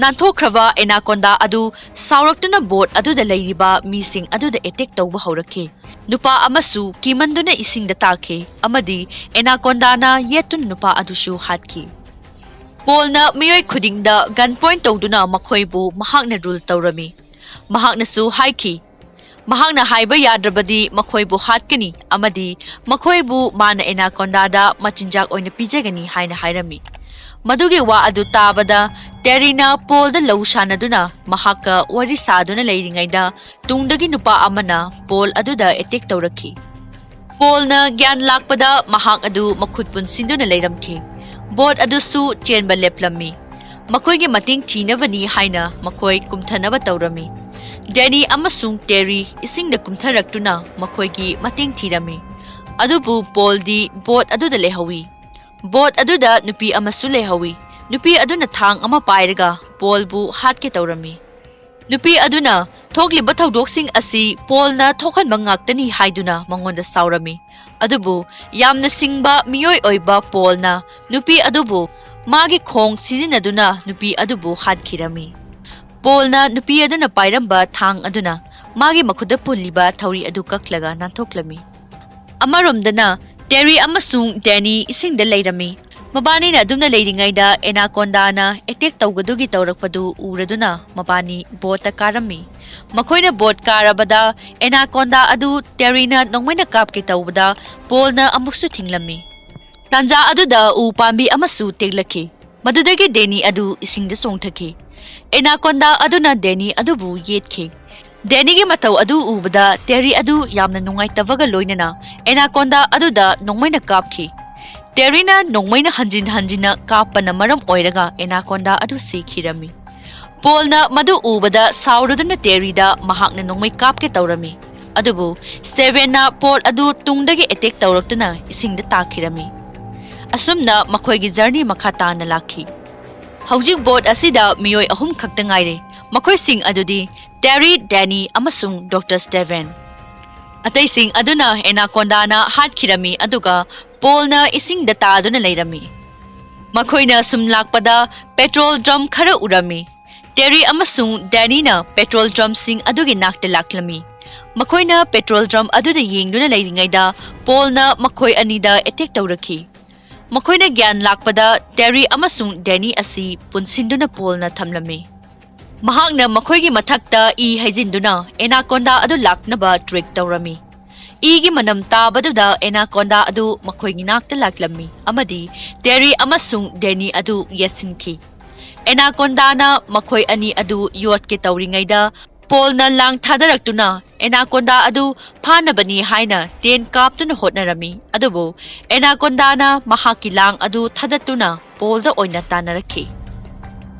ꯅꯥꯟꯊꯣꯛꯈ꯭ꯔꯕ anaconda ꯑꯗꯨ ꯁꯥꯎꯔꯛꯇꯨꯅ boat ꯑꯗꯨꯗ ꯂꯩꯔꯤꯕ ꯃꯤꯁꯤꯡ ꯑꯗꯨꯗ attack ꯇꯧꯕ ꯍꯧꯔꯛꯈꯤ꯫ ꯅꯨꯄꯥ ꯑꯃꯁꯨ ꯀꯤꯃꯟꯗꯨꯅ ꯏꯁꯤꯡꯗ ꯇꯥꯈꯤ ꯑꯃꯗꯤ anacondaꯅ ꯌꯦꯠꯇꯨꯅ ꯅꯨꯄꯥ ꯑꯗꯨꯁꯨ ꯍꯥꯠꯈꯤ꯫ ꯄꯣꯜꯅ ꯃꯤꯑꯣꯏ ꯈꯨꯗꯤꯡꯗ gun point ꯇꯧꯗꯨꯅ ꯃꯈꯣꯏꯕꯨ ꯃꯍꯥꯛꯅ rule ꯇꯧꯔꯝꯃꯤ꯫ ꯃꯍꯥꯛꯅꯁꯨ ꯍꯥꯏꯈꯤ, ꯃꯍꯥꯛꯅ ꯍꯥꯏꯕ ꯌꯥꯗ꯭ꯔꯕꯗꯤ ꯃꯈꯣꯏꯕꯨ ꯍꯥꯠꯀꯅꯤ ꯑꯃꯗꯤ ꯃꯈꯣꯏꯕꯨ ꯃꯥꯅ anacondaꯗ ꯃꯆꯤꯟꯖꯥꯛ ꯑꯣꯏꯅ ꯄꯤꯖꯒꯅꯤ ꯍꯥꯏꯅ ꯍꯥꯏꯔꯝꯃꯤ꯫ ꯃꯗꯨꯒꯤ ꯋꯥ ꯑꯗꯨ ꯇꯥꯕꯗ ꯇꯦꯔꯤꯅ ꯄꯣꯜꯗ ꯂꯧ ꯁꯥꯟꯅꯗꯨꯅ ꯃꯍꯥꯛꯀ ꯋꯥꯔꯤ ꯁꯥꯗꯨꯅ ꯂꯩꯔꯤꯉꯩꯗ ꯇꯨꯡꯗꯒꯤ ꯅꯨꯄꯥ ꯑꯃꯅ ꯄꯣꯜ ꯑꯗꯨꯗ attack ꯇꯧꯔꯛꯈꯤ꯫ ꯄꯣꯜꯅ ꯒ꯭ꯌꯥꯟ ꯂꯥꯛꯄꯗ ꯃꯍꯥꯛ ꯑꯗꯨ ꯃꯈꯨꯠ ꯄꯨꯟꯁꯤꯟꯗꯨꯅ ꯂꯩꯔꯝꯈꯤ꯫ Boat ꯑꯗꯨꯁꯨ ꯆꯦꯟꯕ ꯂꯦꯞꯂꯝꯃꯤ꯫ ꯃꯈꯣꯏꯒꯤ ꯃꯇꯦꯡ ꯊꯤꯅꯕꯅꯤ ꯍꯥꯏꯅ ꯃꯈꯣꯏ ꯀꯨꯝꯊꯅꯕ ꯇꯧꯔꯝꯃꯤ꯫ ꯗꯦꯅꯤ ꯑꯃꯁꯨꯡ ꯇꯦꯔꯤ ꯏꯁꯤꯡꯗ ꯀꯨꯝꯊꯔꯛꯇꯨꯅ ꯃꯈꯣꯏꯒꯤ ꯃꯇꯦꯡ ꯊꯤꯔꯝꯃꯤ꯫ ꯑꯗꯨꯕꯨ ꯄꯣꯜꯗꯤ boat ꯑꯗꯨꯗ ꯂꯩꯍꯧꯏ꯫ Boat ꯑꯗꯨꯗ ꯅꯨꯄꯤ ꯑꯃꯁꯨ ꯂꯩꯍꯧꯏ꯫ ꯅꯨꯄꯤ ꯑꯗꯨꯅ ꯊꯥꯡ ꯑꯃ ꯄꯥꯏꯔꯒ ꯄꯣꯜꯕꯨ ꯍꯥꯠꯀꯦ ꯇꯧꯔꯝꯃꯤ꯫ ꯅꯨꯄꯤ ꯑꯗꯨꯅ ꯊꯣꯛꯂꯤꯕ ꯊꯧꯗꯣꯛꯁꯤꯡ ꯑꯁꯤ ꯄꯣꯜꯅ ꯊꯣꯛꯍꯟꯕ ꯉꯥꯛꯇꯅꯤ ꯍꯥꯏꯗꯨꯅ ꯃꯉꯣꯟꯗ ꯁꯥꯎꯔꯝꯃꯤ꯫ ꯑꯗꯨꯕꯨ ꯌꯥꯝꯅ ꯁꯤꯡꯕ ꯃꯤꯑꯣꯏ ꯑꯣꯏꯕ ꯄꯣꯜꯅ ꯅꯨꯄꯤ ꯑꯗꯨꯕꯨ ꯃꯥꯒꯤ ꯈꯣꯡ ꯁꯤꯖꯤꯟꯅꯗꯨꯅ ꯅꯨꯄꯤ ꯑꯗꯨꯕꯨ ꯍꯥꯠꯈꯤꯔꯝꯃꯤ꯫ ꯄꯣꯜꯅ ꯅꯨꯄꯤ ꯑꯗꯨꯅ ꯄꯥꯏꯔꯝꯕ ꯊꯥꯡ ꯑꯗꯨꯅ ꯃꯥꯒꯤ ꯃꯈꯨꯠꯇ ꯄꯨꯜꯂꯤꯕ ꯊꯧꯔꯤ ꯑꯗꯨ ꯀꯛꯂꯒ ꯅꯥꯟꯊꯣꯛꯂꯝꯃꯤ꯫ ꯑꯃꯔꯣꯝꯗꯅ ꯇꯦꯔꯤ ꯑꯃꯁꯨꯡ ꯗꯦꯅꯤ ꯏꯁꯤꯡꯗ ꯂꯩꯔꯝꯃꯤ꯫ ꯃꯕꯥꯅꯤꯅ ꯑꯗꯨꯝꯅ ꯂꯩꯔꯤꯉꯩꯗ anacondaꯅ attack ꯇꯧꯒꯗꯨꯒꯤ ꯇꯧꯔꯛꯄꯗꯨ ꯎꯔꯗꯨꯅ ꯃꯕꯥꯅꯤ boatꯇ ꯀꯥꯔꯝꯃꯤ꯫ ꯃꯈꯣꯏꯅ boat ꯀꯥꯔꯕꯗ anaconda ꯑꯗꯨ ꯇꯦꯔꯤꯅ ꯅꯣꯡꯃꯩꯅ ꯀꯥꯞꯀꯦ ꯇꯧꯕꯗ ꯄꯣꯜꯅ ꯑꯃꯨꯛꯁꯨ ꯊꯤꯡꯂꯝꯃꯤ꯫ ꯇꯥꯟꯖꯥ ꯑꯗꯨꯗ ꯎ ꯄꯥꯝꯕꯤ ꯑꯃꯁꯨ ꯇꯦꯛꯂꯛꯈꯤ꯫ ꯃꯗꯨꯗꯒꯤ ꯗꯦꯅꯤ ꯑꯗꯨ ꯏꯁꯤꯡꯗ ꯆꯣꯡꯊꯈꯤ꯫ Anaconda ꯑꯗꯨꯅ ꯗꯦꯅꯤ ꯑꯗꯨꯕꯨ ꯌꯦꯠꯈꯤ꯫ ꯗꯦꯅꯤꯒꯤ ꯃꯇꯧ ꯑꯗꯨ ꯎꯕꯗ ꯇꯦꯔꯤ ꯑꯗꯨ ꯌꯥꯝꯅ ꯅꯨꯡꯉꯥꯏꯇꯕꯒ ꯂꯣꯏꯅꯅ anaconda ꯑꯗꯨꯗ ꯅꯣꯡꯃꯩꯅ ꯀꯥꯞꯈꯤ꯫ ꯇꯦꯔꯤꯅ ꯅꯣꯡꯃꯩꯅ ꯍꯟꯖꯤꯟ ꯍꯟꯖꯤꯟꯅ ꯀꯥꯞꯄꯅ ꯃꯔꯝ ꯑꯣꯏꯔꯒ anaconda ꯑꯗꯨ ꯁꯤꯈꯤꯔꯝꯃꯤ꯫ ꯄꯣꯜꯅ ꯃꯗꯨ ꯎꯕꯗ ꯁꯥꯎꯔꯗꯨꯅ ꯇꯦꯔꯤꯗ ꯃꯍꯥꯛꯅ ꯅꯣꯡꯃꯩ ꯀꯥꯞꯀꯦ ꯇꯧꯔꯝꯃꯤ꯫ ꯑꯗꯨꯕꯨ ꯁ꯭ꯇꯦꯚꯦꯟꯅ ꯄꯣꯜ ꯑꯗꯨ ꯇꯨꯡꯗꯒꯤ ꯑꯦꯇꯦꯛ ꯇꯧꯔꯛꯇꯨꯅ ꯏꯁꯤꯡꯗ ꯇꯥꯈꯤꯔꯝꯃꯤ꯫ ꯑꯁꯨꯝꯅ ꯃꯈꯣꯏꯒꯤ ꯖꯔꯅꯤ ꯃꯈꯥ ꯇꯥꯅ ꯂꯥꯛꯈꯤ꯫ ꯍꯧꯖꯤꯛ ꯕꯣꯠ ꯑꯁꯤꯗ ꯃꯤꯑꯣꯏ ꯑꯍꯨꯝ ꯈꯛꯇ ꯉꯥꯏꯔꯦ꯫ ꯃꯈꯣꯏꯁꯤꯡ ꯑꯗꯨꯗꯤ ꯇꯦꯔꯤ, ꯗꯦꯅꯤ ꯑꯃꯁꯨꯡ ꯗꯣꯛꯇꯔ ꯁ꯭ꯇꯦꯚꯦꯟ꯫ ꯑꯇꯩꯁꯤꯡ ꯑꯗꯨꯅ ꯑꯦꯅꯥꯀꯣꯟꯗꯥꯅ ꯍꯥꯠꯈꯤꯔꯝꯃꯤ, ꯑꯗꯨꯒ ꯄꯣꯜꯅ ꯏꯁꯤꯡꯗ ꯇꯥꯗꯨꯅ ꯂꯩꯔꯝꯃꯤ꯫ ꯃꯈꯣꯏꯅ ꯁꯨꯝ ꯂꯥꯛꯄꯗ ꯄꯦꯇ꯭ꯔꯣꯜ ꯗ꯭ꯔꯝ ꯈꯔ ꯎꯔꯝꯃꯤ꯫ ꯇꯦꯔꯤ ꯑꯃꯁꯨꯡ ꯗꯦꯅꯤꯅ ꯄꯦꯇ꯭ꯔꯣꯜ ꯗ꯭ꯔꯝꯁꯤꯡ ꯑꯗꯨꯒꯤ ꯅꯥꯛꯇ ꯂꯥꯛꯂꯝꯃꯤ꯫ ꯃꯈꯣꯏꯅ ꯄꯦꯇ꯭ꯔꯣꯜ ꯗ꯭ꯔꯝ ꯑꯗꯨꯗ ꯌꯦꯡꯗꯨꯅ ꯂꯩꯔꯤꯉꯩꯗ ꯄꯣꯜꯅ ꯃꯈꯣꯏ ꯑꯅꯤꯗ ꯑꯦꯇꯦꯛ ꯇꯧꯔꯛꯈꯤ꯫ ꯃꯈꯣꯏꯅ ꯒ꯭ꯌꯥꯟ ꯂꯥꯛꯄꯗ ꯇꯦꯔꯤ ꯑꯃꯁꯨꯡ ꯗꯦꯅꯤ ꯑꯁꯤ ꯄꯨꯟꯁꯤꯟꯗꯨꯅ ꯄꯣꯜꯅ ꯊꯝꯂꯝꯃꯤ꯫ ꯃꯍꯥꯛꯅ ꯃꯈꯣꯏꯒꯤ ꯃꯊꯛꯇ ꯏ ꯍꯩꯖꯤꯟꯗꯨꯅ ꯑꯦꯅꯥꯀꯣꯟꯗꯥ ꯑꯗꯨ ꯂꯥꯛꯅꯕ ꯇ꯭ꯔꯤꯛ ꯇꯧꯔꯝꯃꯤ꯫ ꯏꯒꯤ ꯃꯅꯝ ꯇꯥꯕꯗꯨꯗ ꯑꯦꯅꯥꯀꯣꯟꯗꯥ ꯑꯗꯨ ꯃꯈꯣꯏꯒꯤ ꯅꯥꯛꯇ ꯂꯥꯛꯂꯝꯃꯤ ꯑꯃꯗꯤ ꯇꯦꯔꯤ ꯑꯃꯁꯨꯡ ꯗꯦꯅꯤ ꯑꯗꯨ ꯌꯦꯠꯁꯤꯟꯈꯤ꯫ ꯑꯦꯅꯥꯀꯣꯟꯗꯥꯅ ꯃꯈꯣꯏ ꯑꯅꯤ ꯑꯗꯨ ꯌꯣꯠꯀꯦ ꯇꯧꯔꯤꯉꯩꯗ ꯄꯣꯜꯅ ꯂꯥꯡ ꯊꯥꯗꯔꯛꯇꯨꯅ ꯑꯦꯅꯥꯀꯣꯟꯗꯥ ꯑꯗꯨ ꯐꯥꯅꯕꯅꯤ ꯍꯥꯏꯅ ꯇꯦꯟ ꯀꯥꯞꯇꯨꯅ ꯍꯣꯠꯅꯔꯝꯃꯤ꯫ ꯑꯗꯨꯕꯨ ꯑꯦꯅꯥꯀꯣꯟꯗꯥꯅ ꯃꯍꯥꯛꯀꯤ ꯂꯥꯡ ꯑꯗꯨ ꯊꯥꯗꯠꯇꯨꯅ ꯄꯣꯜꯗ ꯑꯣꯏꯅ ꯇꯥꯟꯅꯔꯛꯈꯤ꯫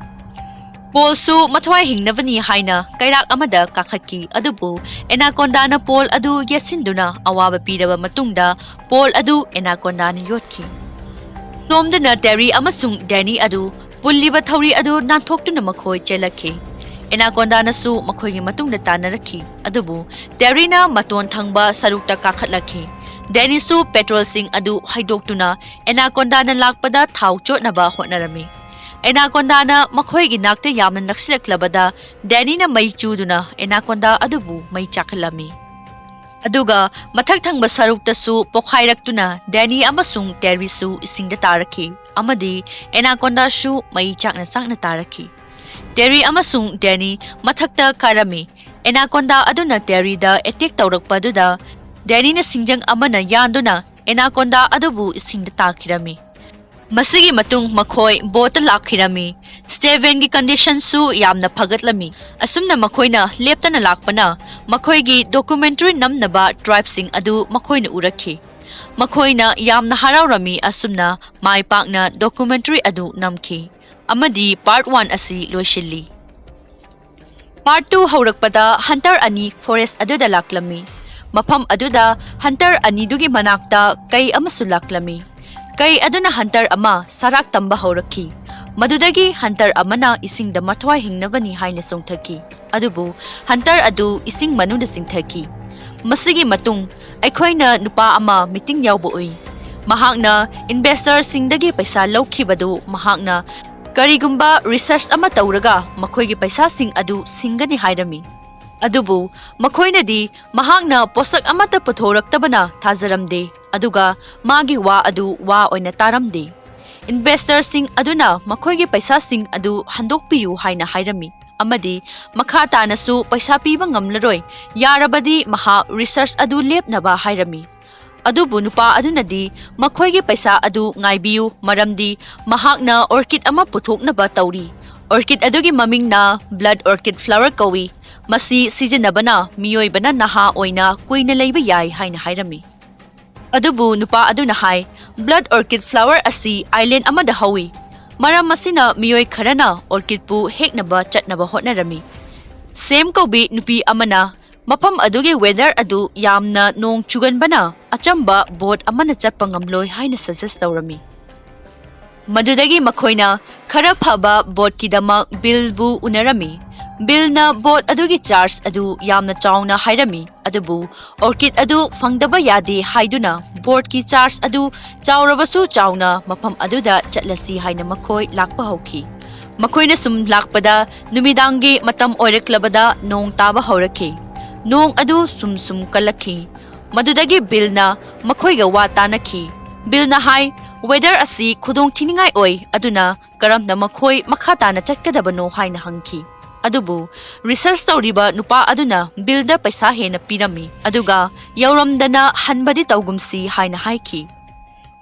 ꯄꯣꯜꯁꯨ ꯃꯊ꯭ꯋꯥꯏ ꯍꯤꯡꯅꯕꯅꯤ ꯍꯥꯏꯅ ꯀꯩꯔꯥꯛ ꯑꯃꯗ ꯀꯥꯈꯠꯈꯤ, ꯑꯗꯨꯕꯨ ꯑꯦꯅꯥꯀꯣꯟꯗꯥꯅ ꯄꯣꯜ ꯑꯗꯨ ꯌꯦꯠꯁꯤꯟꯗꯨꯅ ꯑꯋꯥꯕ ꯄꯤꯔꯕ ꯃꯇꯨꯡꯗ ꯄꯣꯜ ꯑꯗꯨ ꯑꯦꯅꯥꯀꯣꯟꯗꯥꯅ ꯌꯣꯠꯈꯤ꯫ ꯁꯣꯝꯗꯅ ꯇꯦꯔꯤ ꯑꯃꯁꯨꯡ ꯗꯦꯅꯤ ꯑꯗꯨ ꯄꯨꯜꯂꯤꯕ ꯊꯧꯔꯤ ꯑꯗꯨ ꯅꯥꯟꯊꯣꯛꯇꯨꯅ ꯃꯈꯣꯏ ꯆꯦꯜꯂꯛꯈꯤ꯫ ꯑꯦꯅꯥꯀꯣꯟꯗꯥꯅꯁꯨ ꯃꯈꯣꯏꯒꯤ ꯃꯇꯨꯡꯗ ꯇꯥꯟꯅꯔꯛꯈꯤ, ꯑꯗꯨꯕꯨ ꯇꯦꯔꯤꯅ ꯃꯇꯣꯟ ꯊꯪꯕ ꯁꯔꯨꯛꯇ ꯀꯥꯈꯠꯂꯛꯈꯤ꯫ ꯗꯦꯅꯤꯁꯨ ꯄꯦꯇ꯭ꯔꯣꯜꯁꯤꯡ ꯑꯗꯨ ꯍꯩꯗꯣꯛꯇꯨꯅ ꯑꯦꯅꯥꯀꯣꯟꯗꯥꯅ ꯂꯥꯛꯄꯗ ꯊꯥꯎ ꯆꯣꯠꯅꯕ ꯍꯣꯠꯅꯔꯝꯃꯤ꯫ ꯑꯦꯅꯥꯀꯣꯟꯗꯥꯅ ꯃꯈꯣꯏꯒꯤ ꯅꯥꯛꯇ ꯌꯥꯝꯅ ꯅꯛꯁꯤꯜꯂꯛꯂꯕꯗ ꯗꯦꯅꯤꯅ ꯃꯩ ꯆꯨꯗꯨꯅ ꯑꯦꯅꯥꯀꯣꯟꯗꯥ ꯑꯗꯨꯕꯨ ꯃꯩ ꯆꯥꯛꯍꯜꯂꯝꯃꯤ꯫ ꯑꯗꯨꯒ ꯃꯊꯛ ꯊꯪꯕ ꯁꯔꯨꯛꯇꯁꯨ ꯄꯣꯈꯥꯏꯔꯛꯇꯨꯅ ꯗꯦꯅꯤ ꯑꯃꯁꯨꯡ ꯇꯦꯔꯤꯁꯨ ꯏꯁꯤꯡꯗ ꯇꯥꯔꯛꯈꯤ ꯑꯃꯗꯤ ꯑꯦꯅꯥꯀꯣꯟꯗꯥꯁꯨ ꯃꯩ ꯆꯥꯛꯅ ꯆꯥꯛꯅ ꯇꯥꯔꯛꯈꯤ꯫ ꯇꯦꯔꯤ ꯑꯃꯁꯨꯡ ꯗꯦꯅꯤ ꯃꯊꯛꯇ ꯀꯥꯔꯝꯃꯤ꯫ ꯑꯦꯅꯥꯀꯣꯟꯗꯥ ꯑꯗꯨꯅ ꯇꯦꯔꯤꯗ ꯑꯦꯇꯦꯛ ꯇꯧꯔꯛꯄ ꯑꯗꯨꯗ ꯗꯦꯅꯤꯅ ꯁꯤꯡꯖꯪ ꯑꯃꯅ ꯌꯥꯟꯗꯨꯅ ꯑꯦꯅꯥꯀꯣꯟꯗꯥ ꯑꯗꯨꯕꯨ ꯏꯁꯤꯡꯗ ꯇꯥꯈꯤꯔꯝꯃꯤ꯫ ꯃꯁꯤꯒꯤ ꯃꯇꯨꯡ ꯃꯈꯣꯏ ꯕꯣꯠꯇ ꯂꯥꯛꯈꯤꯔꯝꯃꯤ꯫ ꯁ꯭ꯇꯦꯚꯦꯟꯒꯤ ꯀꯟꯗꯤꯁꯟꯁꯨ ꯌꯥꯝꯅ ꯐꯒꯠꯂꯝꯃꯤ꯫ ꯑꯁꯨꯝꯅ ꯃꯈꯣꯏꯅ ꯂꯦꯞꯇꯅ ꯂꯥꯛꯄꯅ ꯃꯈꯣꯏꯒꯤ ꯗꯣꯀꯨꯃꯦꯟꯇꯔꯤ ꯅꯝꯅꯕ ꯇ꯭ꯔꯥꯏꯕꯁꯤꯡ ꯑꯗꯨ ꯃꯈꯣꯏꯅ ꯎꯔꯛꯈꯤ꯫ ꯃꯈꯣꯏꯅ ꯌꯥꯝꯅ ꯍꯔꯥꯎꯔꯝꯃꯤ꯫ ꯑꯁꯨꯝꯅ ꯃꯥꯏ ꯄꯥꯛꯅ ꯗꯣꯀꯨꯃꯦꯟꯇꯔꯤ ꯑꯗꯨ ꯅꯝꯈꯤ ꯑꯃꯗꯤ ꯄꯥꯔꯠ ꯋꯥꯟ ꯑꯁꯤ ꯂꯣꯏꯁꯤꯜꯂꯤ꯫ Part two ꯍꯧꯔꯛꯄꯗ hunter ꯑꯅꯤ forest ꯑꯗꯨꯗ ꯂꯥꯛꯂꯝꯃꯤ꯫ ꯃꯐꯝ ꯑꯗꯨꯗ hunter ꯑꯅꯤꯗꯨꯒꯤ ꯃꯅꯥꯛꯇ ꯀꯩ ꯑꯃꯁꯨ ꯂꯥꯛꯂꯝꯃꯤ꯫ ꯀꯩ ꯑꯗꯨꯅ hunter ꯑꯃ ꯁꯔꯥꯛ ꯇꯝꯕ ꯍꯧꯔꯛꯈꯤ꯫ ꯃꯗꯨꯗꯒꯤ hunter ꯑꯃꯅ ꯏꯁꯤꯡꯗ ꯃꯊ꯭ꯋꯥꯏ ꯍꯤꯡꯅꯕꯅꯤ ꯍꯥꯏꯅ ꯆꯣꯡꯊꯈꯤ꯫ ꯑꯗꯨꯕꯨ hunter ꯑꯗꯨ ꯏꯁꯤꯡ ꯃꯅꯨꯡꯗ ꯆꯤꯡꯊꯈꯤ꯫ ꯃꯁꯤꯒꯤ ꯃꯇꯨꯡ ꯑꯩꯈꯣꯏꯅ ꯅꯨꯄꯥ ꯑꯃ meeting ꯌꯥꯎꯕ ꯎꯏ꯫ ꯃꯍꯥꯛꯅ investorꯁꯤꯡꯗꯒꯤ ꯄꯩꯁꯥ ꯂꯧꯈꯤꯕꯗꯨ ꯃꯍꯥꯛꯅ ꯀꯔꯤꯒꯨꯝꯕ research ꯑꯃ ꯇꯧꯔꯒ ꯃꯈꯣꯏꯒꯤ ꯄꯩꯁꯥꯁꯤꯡ ꯑꯗꯨ ꯁꯤꯡꯒꯅꯤ ꯍꯥꯏꯔꯝꯃꯤ꯫ ꯑꯗꯨꯕꯨ ꯃꯈꯣꯏꯅꯗꯤ ꯃꯍꯥꯛꯅ ꯄꯣꯠꯁꯛ ꯑꯃꯠꯇ ꯄꯨꯊꯣꯔꯛꯇꯕꯅ ꯊꯥꯖꯔꯝꯗꯦ, ꯑꯗꯨꯒ ꯃꯥꯒꯤ ꯋꯥ ꯑꯗꯨ ꯋꯥ ꯑꯣꯏꯅ ꯇꯥꯔꯝꯗꯦ꯫ Investorꯁꯤꯡ ꯑꯗꯨꯅ ꯃꯈꯣꯏꯒꯤ ꯄꯩꯁꯥꯁꯤꯡ ꯑꯗꯨ ꯍꯟꯗꯣꯛꯄꯤꯌꯨ ꯍꯥꯏꯅ ꯍꯥꯏꯔꯝꯃꯤ, ꯑꯃꯗꯤ ꯃꯈꯥ ꯇꯥꯅꯁꯨ ꯄꯩꯁꯥ ꯄꯤꯕ ꯉꯝꯂꯔꯣꯏ, ꯌꯥꯔꯕꯗꯤ ꯃꯍꯥꯛ research ꯑꯗꯨ ꯂꯦꯞꯅꯕ ꯍꯥꯏꯔꯝꯃꯤ꯫ ꯑꯗꯨꯕꯨ ꯅꯨꯄꯥ ꯑꯗꯨꯅꯗꯤ ꯃꯈꯣꯏꯒꯤ ꯄꯩꯁꯥ ꯑꯗꯨ ꯉꯥꯏꯕꯤꯌꯨ, ꯃꯔꯝꯗꯤ ꯃꯍꯥꯛꯅ orchid ꯑꯃ ꯄꯨꯊꯣꯛꯅꯕ ꯇꯧꯔꯤ꯫ Orchid ꯑꯗꯨꯒꯤ ꯃꯃꯤꯡꯅ blood orchid flower ꯀꯧꯏ꯫ ꯃꯁꯤ ꯁꯤꯖꯤꯟꯅꯕꯅ ꯃꯤꯑꯣꯏꯕꯅ ꯅꯍꯥ ꯑꯣꯏꯅ ꯀꯨꯏꯅ ꯂꯩꯕ ꯌꯥꯏ ꯍꯥꯏꯅ ꯍꯥꯏꯔꯝꯃꯤ꯫ ꯑꯗꯨꯕꯨ ꯅꯨꯄꯥ ꯑꯗꯨꯅ ꯍꯥꯏ, blood orchid flower ꯑꯁꯤ island ꯑꯃꯗ ꯍꯧꯏ꯫ ꯃꯔꯝ ꯑꯁꯤꯅ ꯃꯤꯑꯣꯏ ꯈꯔꯅ orchidꯄꯨ ꯍꯦꯛꯅꯕ ꯆꯠꯅꯕ ꯍꯣꯠꯅꯔꯝꯃꯤ꯫ ꯁꯦꯝ ꯀꯧꯕꯤ ꯅꯨꯄꯤ ꯑꯃꯅ ꯃꯐꯝ ꯑꯗꯨꯒꯤ weather ꯑꯗꯨ ꯌꯥꯝꯅ ꯅꯣꯡ ꯆꯨꯒꯟꯕꯅ ꯑꯆꯝꯕ boat ꯑꯃꯅ ꯆꯠꯄ ꯉꯝꯂꯣꯏ ꯍꯥꯏꯅ suggest ꯇꯧꯔꯝꯃꯤ꯫ ꯃꯗꯨꯗꯒꯤ ꯃꯈꯣꯏꯅ ꯈꯔ ꯐꯕ boatꯀꯤꯗꯃꯛ Billꯕꯨ ꯎꯅꯔꯝꯃꯤ꯫ Billꯅ boat ꯑꯗꯨꯒꯤ charge ꯑꯗꯨ ꯌꯥꯝꯅ ꯆꯥꯎꯅ ꯍꯥꯏꯔꯝꯃꯤ, ꯑꯗꯨꯕꯨ orchid ꯑꯗꯨ ꯐꯪꯗꯕ ꯌꯥꯗꯦ ꯍꯥꯏꯗꯨꯅ boatꯀꯤ charge ꯑꯗꯨ ꯆꯥꯎꯔꯕꯁꯨ ꯆꯥꯎꯅ ꯃꯐꯝ ꯑꯗꯨꯗ ꯆꯠꯂꯁꯤ ꯍꯥꯏꯅ ꯃꯈꯣꯏ ꯂꯥꯛꯄ ꯍꯧꯈꯤ꯫ ꯃꯈꯣꯏꯅ ꯁꯨꯝ ꯂꯥꯛꯄꯗ ꯅꯨꯃꯤꯗꯥꯡꯒꯤ ꯃꯇꯝ ꯑꯣꯏꯔꯛꯂꯕꯗ ꯅꯣꯡ ꯇꯥꯕ ꯍꯧꯔꯛꯈꯤ꯫ ꯅꯣꯡ ꯑꯗꯨ ꯁꯨꯝ ꯁꯨꯝ ꯀꯜꯂꯛꯈꯤ꯫ ꯃꯗꯨꯗꯒꯤ Billꯅ ꯃꯈꯣꯏꯒ ꯋꯥ ꯇꯥꯅꯈꯤ꯫ Billꯅ ꯍꯥꯏ, weather ꯑꯁꯤ ꯈꯨꯗꯣꯡ ꯊꯤꯅꯤꯡꯉꯥꯏ ꯑꯣꯏ, ꯑꯗꯨꯅ ꯀꯔꯝꯅ ꯃꯈꯣꯏ ꯃꯈꯥ ꯇꯥꯅ ꯆꯠꯀꯗꯕꯅꯣ ꯍꯥꯏꯅ ꯍꯪꯈꯤ꯫ ꯑꯗꯨꯕꯨ research ꯇꯧꯔꯤꯕ ꯅꯨꯄꯥ ꯑꯗꯨꯅ Billꯗ ꯄꯩꯁꯥ ꯍꯦꯟꯅ ꯄꯤꯔꯝꯃꯤ, ꯑꯗꯨꯒ ꯌꯧꯔꯝꯗꯅ ꯍꯟꯕꯗꯤ ꯇꯧꯒꯨꯝꯁꯤ ꯍꯥꯏꯅ ꯍꯥꯏꯈꯤ꯫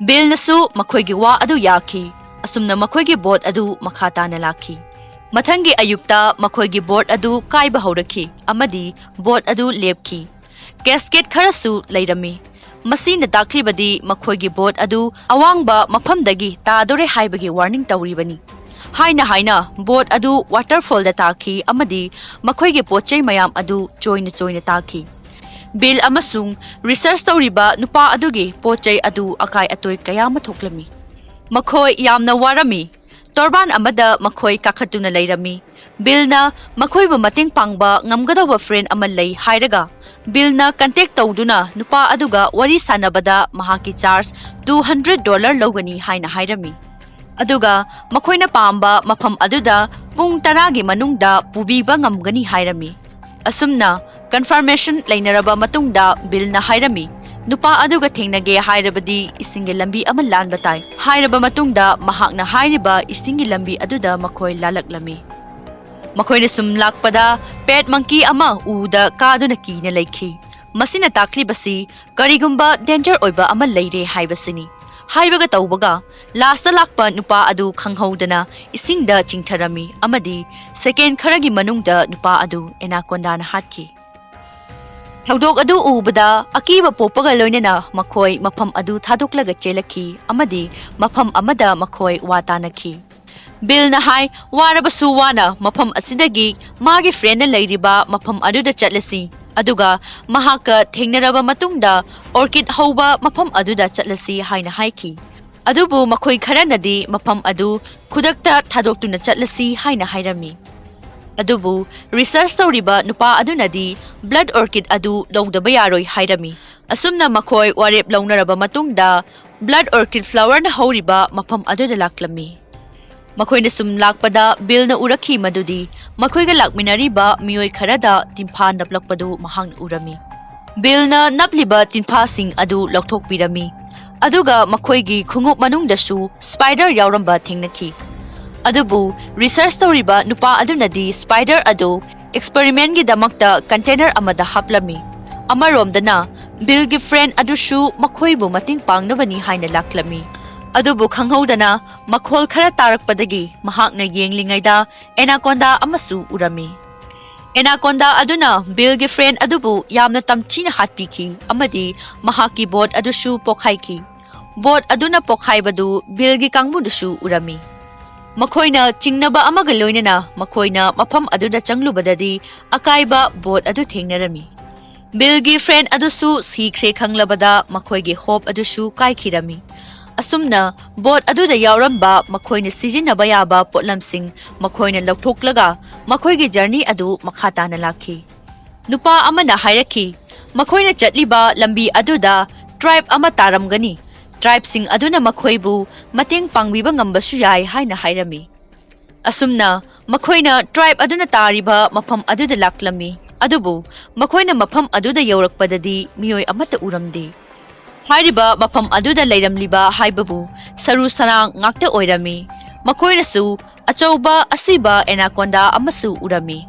Billꯅꯁꯨ ꯃꯈꯣꯏꯒꯤ ꯋꯥ ꯑꯗꯨ ꯌꯥꯈꯤ꯫ ꯑꯁꯨꯝꯅ ꯃꯈꯣꯏꯒꯤ boat ꯑꯗꯨ ꯃꯈꯥ ꯇꯥꯅ ꯂꯥꯛꯈꯤ꯫ ꯃꯊꯪꯒꯤ ꯑꯌꯨꯛꯇ ꯃꯈꯣꯏꯒꯤ boat ꯑꯗꯨ ꯀꯥꯏꯕ ꯍꯧꯔꯛꯈꯤ ꯑꯃꯗꯤ boat ꯑꯗꯨ ꯂꯦꯞꯈꯤ꯫ Cascade ꯈꯔꯁꯨ ꯂꯩꯔꯝꯃꯤ꯫ ꯃꯁꯤꯅ ꯇꯥꯛꯂꯤꯕꯗꯤ ꯃꯈꯣꯏꯒꯤ boat ꯑꯗꯨ ꯑꯋꯥꯡꯕ ꯃꯐꯝꯗꯒꯤ ꯇꯥꯗꯣꯔꯦ ꯍꯥꯏꯕꯒꯤ warning ꯇꯧꯔꯤꯕꯅꯤ꯫ ꯍꯥꯏꯅ ꯍꯥꯏꯅ ꯕꯣꯠ ꯑꯗꯨ ꯋꯥꯇꯔꯐꯣꯜꯗ ꯇꯥꯈꯤ ꯑꯃꯗꯤ ꯃꯈꯣꯏꯒꯤ ꯄꯣꯠ ꯆꯩ ꯃꯌꯥꯝ ꯑꯗꯨ ꯆꯣꯏꯅ ꯆꯣꯏꯅ ꯇꯥꯈꯤ꯫ ꯕꯤꯜ ꯑꯃꯁꯨꯡ ꯔꯤꯁꯔꯆ ꯇꯧꯔꯤꯕ ꯅꯨꯄꯥ ꯑꯗꯨꯒꯤ ꯄꯣꯠ ꯆꯩ ꯑꯗꯨ ꯑꯀꯥꯏ ꯑꯇꯣꯏ ꯀꯌꯥ ꯑꯃ ꯊꯣꯛꯂꯝꯃꯤ꯫ ꯃꯈꯣꯏ ꯌꯥꯝꯅ ꯋꯥꯔꯝꯃꯤ꯫ ꯇꯣꯔꯕꯥꯟ ꯑꯃꯗ ꯃꯈꯣꯏ ꯀꯥꯈꯠꯇꯨꯅ ꯂꯩꯔꯝꯃꯤ꯫ ꯕꯤꯜꯅ ꯃꯈꯣꯏꯕꯨ ꯃꯇꯦꯡ ꯄꯥꯡꯕ ꯉꯝꯒꯗꯧꯕ ꯐ꯭ꯔꯦꯟ ꯑꯃ ꯂꯩ ꯍꯥꯏꯔꯒ, ꯕꯤꯜꯅ ꯀꯟꯇꯦꯛ ꯇꯧꯗꯨꯅ ꯅꯨꯄꯥ ꯑꯗꯨꯒ ꯋꯥꯔꯤ ꯁꯥꯟꯅꯕꯗ ꯃꯍꯥꯛꯀꯤ ꯆꯥꯔꯖ ꯇꯨ ꯍꯟꯗ꯭ꯔꯦꯠ ꯗꯣꯂꯔ ꯂꯧꯒꯅꯤ ꯍꯥꯏꯅ ꯍꯥꯏꯔꯝꯃꯤ꯫ ꯑꯗꯨꯒ ꯃꯈꯣꯏꯅ ꯄꯥꯝꯕ ꯃꯐꯝ ꯑꯗꯨꯗ ꯄꯨꯡ ꯇꯔꯥꯒꯤ ꯃꯅꯨꯡꯗ ꯄꯨꯕꯤꯕ ꯉꯝꯒꯅꯤ ꯍꯥꯏꯔꯝꯃꯤ꯫ ꯑꯁꯨꯝꯅ ꯀꯟꯐꯔꯃꯦꯁꯟ ꯂꯩꯅꯔꯕ ꯃꯇꯨꯡꯗ ꯕꯤꯜꯅ ꯍꯥꯏꯔꯝꯃꯤ, ꯅꯨꯄꯥ ꯑꯗꯨꯒ ꯊꯦꯡꯅꯒꯦ ꯍꯥꯏꯔꯕꯗꯤ ꯏꯁꯤꯡꯒꯤ ꯂꯝꯕꯤ ꯑꯃ ꯂꯥꯟꯕ ꯇꯥꯏ꯫ ꯍꯥꯏꯔꯕ ꯃꯇꯨꯡꯗ ꯃꯍꯥꯛꯅ ꯍꯥꯏꯔꯤꯕ ꯏꯁꯤꯡꯒꯤ ꯂꯝꯕꯤ ꯑꯗꯨꯗ ꯃꯈꯣꯏ ꯂꯥꯜꯂꯛꯂꯝꯃꯤ꯫ ꯃꯈꯣꯏꯅ ꯁꯨꯝ ꯂꯥꯛꯄꯗ ꯄꯦꯠ ꯃꯪꯀꯤ ꯑꯃ ꯎꯗ ꯀꯥꯗꯨꯅ ꯀꯤꯅ ꯂꯩꯈꯤ꯫ ꯃꯁꯤꯅ ꯇꯥꯛꯂꯤꯕꯁꯤ ꯀꯔꯤꯒꯨꯝꯕ ꯗꯦꯟꯖꯔ ꯑꯣꯏꯕ ꯑꯃ ꯂꯩꯔꯦ ꯍꯥꯏꯕꯁꯤꯅꯤ꯫ ꯍꯥꯏꯕꯒ ꯇꯧꯕꯒ ꯂꯥꯁꯇ ꯂꯥꯛꯄ ꯅꯨꯄꯥ ꯑꯗꯨ ꯈꯪꯍꯧꯗꯅ ꯏꯁꯤꯡꯗ ꯆꯤꯡꯊꯔꯝꯃꯤ ꯑꯃꯗꯤ ꯁꯦꯀꯦꯟ ꯈꯔꯒꯤ ꯃꯅꯨꯡꯗ ꯅꯨꯄꯥ ꯑꯗꯨ ꯑꯦꯅꯥꯀꯣꯟꯗꯥꯅ ꯍꯥꯠꯈꯤ꯫ ꯊꯧꯗꯣꯛ ꯑꯗꯨ ꯎꯕꯗ ꯑꯀꯤꯕ ꯄꯣꯛꯄꯒ ꯂꯣꯏꯅꯅ ꯃꯈꯣꯏ ꯃꯐꯝ ꯑꯗꯨ ꯊꯥꯗꯣꯛꯂꯒ ꯆꯦꯜꯂꯛꯈꯤ ꯑꯃꯗꯤ ꯃꯐꯝ ꯑꯃꯗ ꯃꯈꯣꯏ ꯋꯥ ꯇꯥꯅꯈꯤ꯫ ꯕꯤꯜꯅ ꯍꯥꯏ, ꯋꯥꯔꯕꯁꯨ ꯋꯥꯅ ꯃꯐꯝ ꯑꯁꯤꯗꯒꯤ ꯃꯥꯒꯤ ꯐ꯭ꯔꯦꯟꯅ ꯂꯩꯔꯤꯕ ꯃꯐꯝ ꯑꯗꯨꯗ ꯆꯠꯂꯁꯤ, ꯑꯗꯨꯒ ꯃꯍꯥꯛꯀ ꯊꯦꯡꯅꯔꯕ ꯃꯇꯨꯡꯗ ꯑꯣꯔꯀꯤꯗ ꯍꯧꯕ ꯃꯐꯝ ꯑꯗꯨꯗ ꯆꯠꯂꯁꯤ ꯍꯥꯏꯅ ꯍꯥꯏꯈꯤ꯫ ꯑꯗꯨꯕꯨ ꯃꯈꯣꯏ ꯈꯔꯅꯗꯤ ꯃꯐꯝ ꯑꯗꯨ ꯈꯨꯗꯛꯇ ꯊꯥꯗꯣꯛꯇꯨꯅ ꯆꯠꯂꯁꯤ ꯍꯥꯏꯅ ꯍꯥꯏꯔꯝꯃꯤ꯫ ꯑꯗꯨꯕꯨ ꯔꯤꯁꯔꯆ ꯇꯧꯔꯤꯕ ꯅꯨꯄꯥ ꯑꯗꯨꯅꯗꯤ ꯕ꯭ꯂꯗ ꯑꯣꯔꯀꯤꯗ ꯑꯗꯨ ꯂꯧꯗꯕ ꯌꯥꯔꯣꯏ ꯍꯥꯏꯔꯝꯃꯤ꯫ ꯑꯁꯨꯝꯅ ꯃꯈꯣꯏ ꯋꯥꯔꯦꯞ ꯂꯧꯅꯔꯕ ꯃꯇꯨꯡꯗ ꯕ꯭ꯂꯗ ꯑꯣꯔꯀꯤꯗ ꯐ꯭ꯂꯥꯋꯔꯅ ꯍꯧꯔꯤꯕ ꯃꯐꯝ ꯑꯗꯨꯗ ꯂꯥꯛꯂꯝꯃꯤ꯫ ꯃꯈꯣꯏꯅ ꯁꯨꯝ ꯂꯥꯛꯄꯗ ꯕꯤꯜꯅ ꯎꯔꯛꯈꯤ ꯃꯗꯨꯗꯤ ꯃꯈꯣꯏꯒ ꯂꯥꯛꯃꯤꯟꯅꯔꯤꯕ ꯃꯤꯑꯣꯏ ꯈꯔꯗ ꯇꯤꯟꯐꯥ ꯅꯞꯂꯛꯄꯗꯨ ꯃꯍꯥꯛꯅ ꯎꯔꯝꯃꯤ꯫ ꯕꯤꯜꯅ ꯅꯞꯂꯤꯕ ꯇꯤꯟꯐꯥꯁꯤꯡ ꯑꯗꯨ ꯂꯧꯊꯣꯛꯄꯤꯔꯝꯃꯤ, ꯑꯗꯨꯒ ꯃꯈꯣꯏꯒꯤ ꯈꯣꯡꯎꯞ ꯃꯅꯨꯡꯗꯁꯨ ꯁ꯭ꯄꯥꯏꯗꯔ ꯌꯥꯎꯔꯝꯕ ꯊꯦꯡꯅꯈꯤ꯫ ꯑꯗꯨꯕꯨ ꯔꯤꯁꯔꯆ ꯇꯧꯔꯤꯕ ꯅꯨꯄꯥ ꯑꯗꯨꯅꯗꯤ ꯁ꯭ꯄꯥꯏꯗꯔ ꯑꯗꯨ ꯑꯦꯛꯁꯄꯔꯤꯃꯦꯟꯒꯤꯗꯃꯛꯇ ꯀꯟꯇꯦꯅꯔ ꯑꯃꯗ ꯍꯥꯞꯂꯝꯃꯤ꯫ ꯑꯃꯔꯣꯝꯗꯅ ꯕꯤꯜꯒꯤ ꯐ꯭ꯔꯦꯟ ꯑꯗꯨꯁꯨ ꯃꯈꯣꯏꯕꯨ ꯃꯇꯦꯡ ꯄꯥꯡꯅꯕꯅꯤ ꯍꯥꯏꯅ ꯂꯥꯛꯂꯝꯃꯤ꯫ ꯑꯗꯨꯕꯨ ꯈꯪꯍꯧꯗꯅ ꯃꯈꯣꯜ ꯈꯔ ꯇꯥꯔꯛꯄꯗꯒꯤ ꯃꯍꯥꯛꯅ ꯌꯦꯡꯂꯤꯉꯩꯗ ꯑꯦꯅꯥꯀꯣꯟꯗꯥ ꯑꯃꯁꯨ ꯎꯔꯝꯃꯤ꯫ ꯑꯦꯅꯥꯀꯣꯟꯗꯥ ꯑꯗꯨꯅ ꯕꯤꯜꯒꯤ ꯐ꯭ꯔꯦꯟ ꯑꯗꯨꯕꯨ ꯌꯥꯝꯅ ꯇꯝꯊꯤꯅ ꯍꯥꯠꯄꯤꯈꯤ ꯑꯃꯗꯤ ꯃꯍꯥꯛꯀꯤ ꯕꯣꯠ ꯑꯗꯨꯁꯨ ꯄꯣꯈꯥꯏꯈꯤ꯫ ꯕꯣꯠ ꯑꯗꯨꯅ ꯄꯣꯈꯥꯏꯕꯗꯨ ꯕꯤꯜꯒꯤ ꯀꯥꯡꯕꯨꯗꯨꯁꯨ ꯎꯔꯝꯃꯤ꯫ ꯃꯈꯣꯏꯅ ꯆꯤꯡꯅꯕ ꯑꯃꯒ ꯂꯣꯏꯅꯅ ꯃꯈꯣꯏꯅ ꯃꯐꯝ ꯑꯗꯨꯗ ꯆꯪꯂꯨꯕꯗꯗꯤ ꯑꯀꯥꯏꯕ ꯕꯣꯠ ꯑꯗꯨ ꯊꯦꯡꯅꯔꯝꯃꯤ꯫ ꯕꯤꯜꯒꯤ ꯐ꯭ꯔꯦꯟ ꯑꯗꯨꯁꯨ ꯁꯤꯈ꯭ꯔꯦ ꯈꯪꯂꯕꯗ ꯃꯈꯣꯏꯒꯤ ꯍꯣꯞ ꯑꯗꯨꯁꯨ ꯀꯥꯏꯈꯤꯔꯝꯃꯤ꯫ ꯑꯁꯨꯝꯅ ꯕꯣꯠ ꯑꯗꯨꯗ ꯌꯥꯎꯔꯝꯕ ꯃꯈꯣꯏꯅ ꯁꯤꯖꯤꯟꯅꯕ ꯌꯥꯕ ꯄꯣꯠꯂꯝꯁꯤꯡ ꯃꯈꯣꯏꯅ ꯂꯧꯊꯣꯛꯂꯒ ꯃꯈꯣꯏꯒꯤ ꯖꯔꯅꯤ ꯑꯗꯨ ꯃꯈꯥ ꯇꯥꯅ ꯂꯥꯛꯈꯤ꯫ ꯅꯨꯄꯥ ꯑꯃꯅ ꯍꯥꯏꯔꯛꯈꯤ, ꯃꯈꯣꯏꯅ ꯆꯠꯂꯤꯕ ꯂꯝꯕꯤ ꯑꯗꯨꯗ ꯇ꯭ꯔꯥꯏꯕ ꯑꯃ ꯇꯥꯔꯝꯒꯅꯤ꯫ ꯇ꯭ꯔꯥꯏꯕꯁꯤꯡ ꯑꯗꯨꯅ ꯃꯈꯣꯏꯕꯨ ꯃꯇꯦꯡ ꯄꯥꯡꯕꯤꯕ ꯉꯝꯕꯁꯨ ꯌꯥꯏ ꯍꯥꯏꯅ ꯍꯥꯏꯔꯝꯃꯤ꯫ ꯑꯁꯨꯝꯅ ꯃꯈꯣꯏꯅ ꯇ꯭ꯔꯥꯏꯕ ꯑꯗꯨꯅ ꯇꯥꯔꯤꯕ ꯃꯐꯝ ꯑꯗꯨꯗ ꯂꯥꯛꯂꯝꯃꯤ꯫ ꯑꯗꯨꯕꯨ ꯃꯈꯣꯏꯅ ꯃꯐꯝ ꯑꯗꯨꯗ ꯌꯧꯔꯛꯄꯗꯗꯤ ꯃꯤꯑꯣꯏ ꯑꯃꯠꯇ ꯎꯔꯝꯗꯦ꯫ ꯍꯥꯏꯔꯤꯕ ꯃꯐꯝ ꯑꯗꯨꯗ ꯂꯩꯔꯝꯂꯤꯕ ꯍꯥꯏꯕꯕꯨ ꯁꯔꯨ ꯁꯔꯥꯡ ꯉꯥꯛꯇ ꯑꯣꯏꯔꯝꯃꯤ꯫ ꯃꯈꯣꯏꯅꯁꯨ ꯑꯆꯧꯕ ꯑꯁꯤꯕ ꯑꯦꯅꯥꯀꯣꯟꯗꯥ ꯑꯃꯁꯨ ꯎꯔꯝꯃꯤ꯫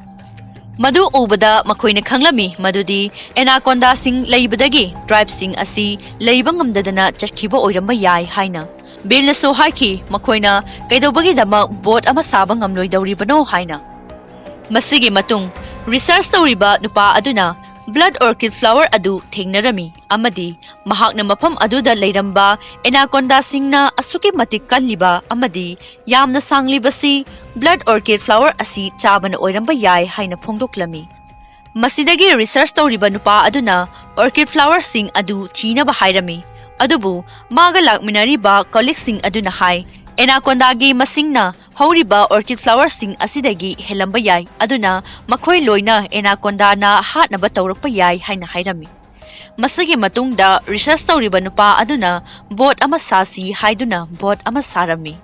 ꯃꯗꯨ ꯎꯕꯗ ꯃꯈꯣꯏꯅ ꯈꯪꯂꯝꯃꯤ ꯃꯗꯨꯗꯤ ꯑꯦꯅꯥꯀꯣꯟꯗꯥꯁꯤꯡ ꯂꯩꯕꯗꯒꯤ ꯇ꯭ꯔꯥꯏꯕꯁꯤꯡ ꯑꯁꯤ ꯂꯩꯕ ꯉꯝꯗꯗꯅ ꯆꯠꯈꯤꯕ ꯑꯣꯏꯔꯝꯕ ꯌꯥꯏ ꯍꯥꯏꯅ꯫ ꯕꯤꯜꯅꯁꯨ ꯍꯥꯏꯈꯤ, ꯃꯈꯣꯏꯅ ꯀꯩꯗꯧꯕꯒꯤꯗꯃꯛ ꯕꯣꯠ ꯑꯃ ꯁꯥꯕ ꯉꯝꯂꯣꯏꯗꯧꯔꯤꯕꯅꯣ ꯍꯥꯏꯅ꯫ ꯃꯁꯤꯒꯤ ꯃꯇꯨꯡ ꯔꯤꯁꯔꯆ ꯇꯧꯔꯤꯕ ꯅꯨꯄꯥ ꯑꯗꯨꯅ ꯕ꯭ꯂꯠ ꯑꯣꯔꯀꯤꯗ ꯐ꯭ꯂꯥꯋꯔ ꯑꯗꯨ ꯊꯦꯡꯅꯔꯝꯃꯤ ꯑꯃꯗꯤ ꯃꯍꯥꯛꯅ ꯃꯐꯝ ꯑꯗꯨꯗ ꯂꯩꯔꯝꯕ ꯑꯦꯅꯥꯀꯣꯟꯗꯥꯁꯤꯡꯅ ꯑꯁꯨꯛꯀꯤ ꯃꯇꯤꯛ ꯀꯜꯂꯤꯕ ꯑꯃꯗꯤ ꯌꯥꯝꯅ ꯁꯥꯡꯂꯤꯕꯁꯤ ꯕ꯭ꯂꯠ ꯑꯣꯔꯀꯤꯗ ꯐ꯭ꯂꯥꯋꯔ ꯑꯁꯤ ꯆꯥꯕꯅ ꯑꯣꯏꯔꯝꯕ ꯌꯥꯏ ꯍꯥꯏꯅ ꯐꯣꯡꯗꯣꯛꯂꯝꯃꯤ꯫ ꯃꯁꯤꯗꯒꯤ ꯔꯤꯁꯔꯆ ꯇꯧꯔꯤꯕ ꯅꯨꯄꯥ ꯑꯗꯨꯅ ꯑꯣꯔꯀꯤꯗ ꯐ꯭ꯂꯥꯋꯔꯁꯤꯡ ꯑꯗꯨ ꯊꯤꯅꯕ ꯍꯥꯏꯔꯝꯃꯤ꯫ ꯑꯗꯨꯕꯨ ꯃꯥꯒ ꯂꯥꯛꯃꯤꯟꯅꯔꯤꯕ ꯀꯣꯂꯤꯛꯁꯤꯡ ꯑꯗꯨꯅ ꯍꯥꯏ, ꯑꯦꯅꯥꯀꯣꯟꯗꯥꯒꯤ ꯃꯁꯤꯡꯅ ꯍꯧꯔꯤꯕ ꯑꯣꯔꯀꯤꯗ ꯐ꯭ꯂꯥꯋꯔꯁꯤꯡ ꯑꯁꯤꯗꯒꯤ ꯍꯦꯜꯂꯝꯕ ꯌꯥꯏ, ꯑꯗꯨꯅ ꯃꯈꯣꯏ ꯂꯣꯏꯅ ꯑꯦꯅꯥꯀꯣꯟꯗꯥꯅ ꯍꯥꯠꯅꯕ ꯇꯧꯔꯛꯄ ꯌꯥꯏ ꯍꯥꯏꯅ ꯍꯥꯏꯔꯝꯃꯤ꯫ ꯃꯁꯤꯒꯤ ꯃꯇꯨꯡꯗ ꯔꯤꯁꯔꯆ ꯇꯧꯔꯤꯕ ꯅꯨꯄꯥ ꯑꯗꯨꯅ ꯕꯣꯠ ꯑꯃ ꯁꯥꯁꯤ ꯍꯥꯏꯗꯨꯅ ꯕꯣꯠ ꯑꯃ ꯁꯥꯔꯝꯃꯤ꯫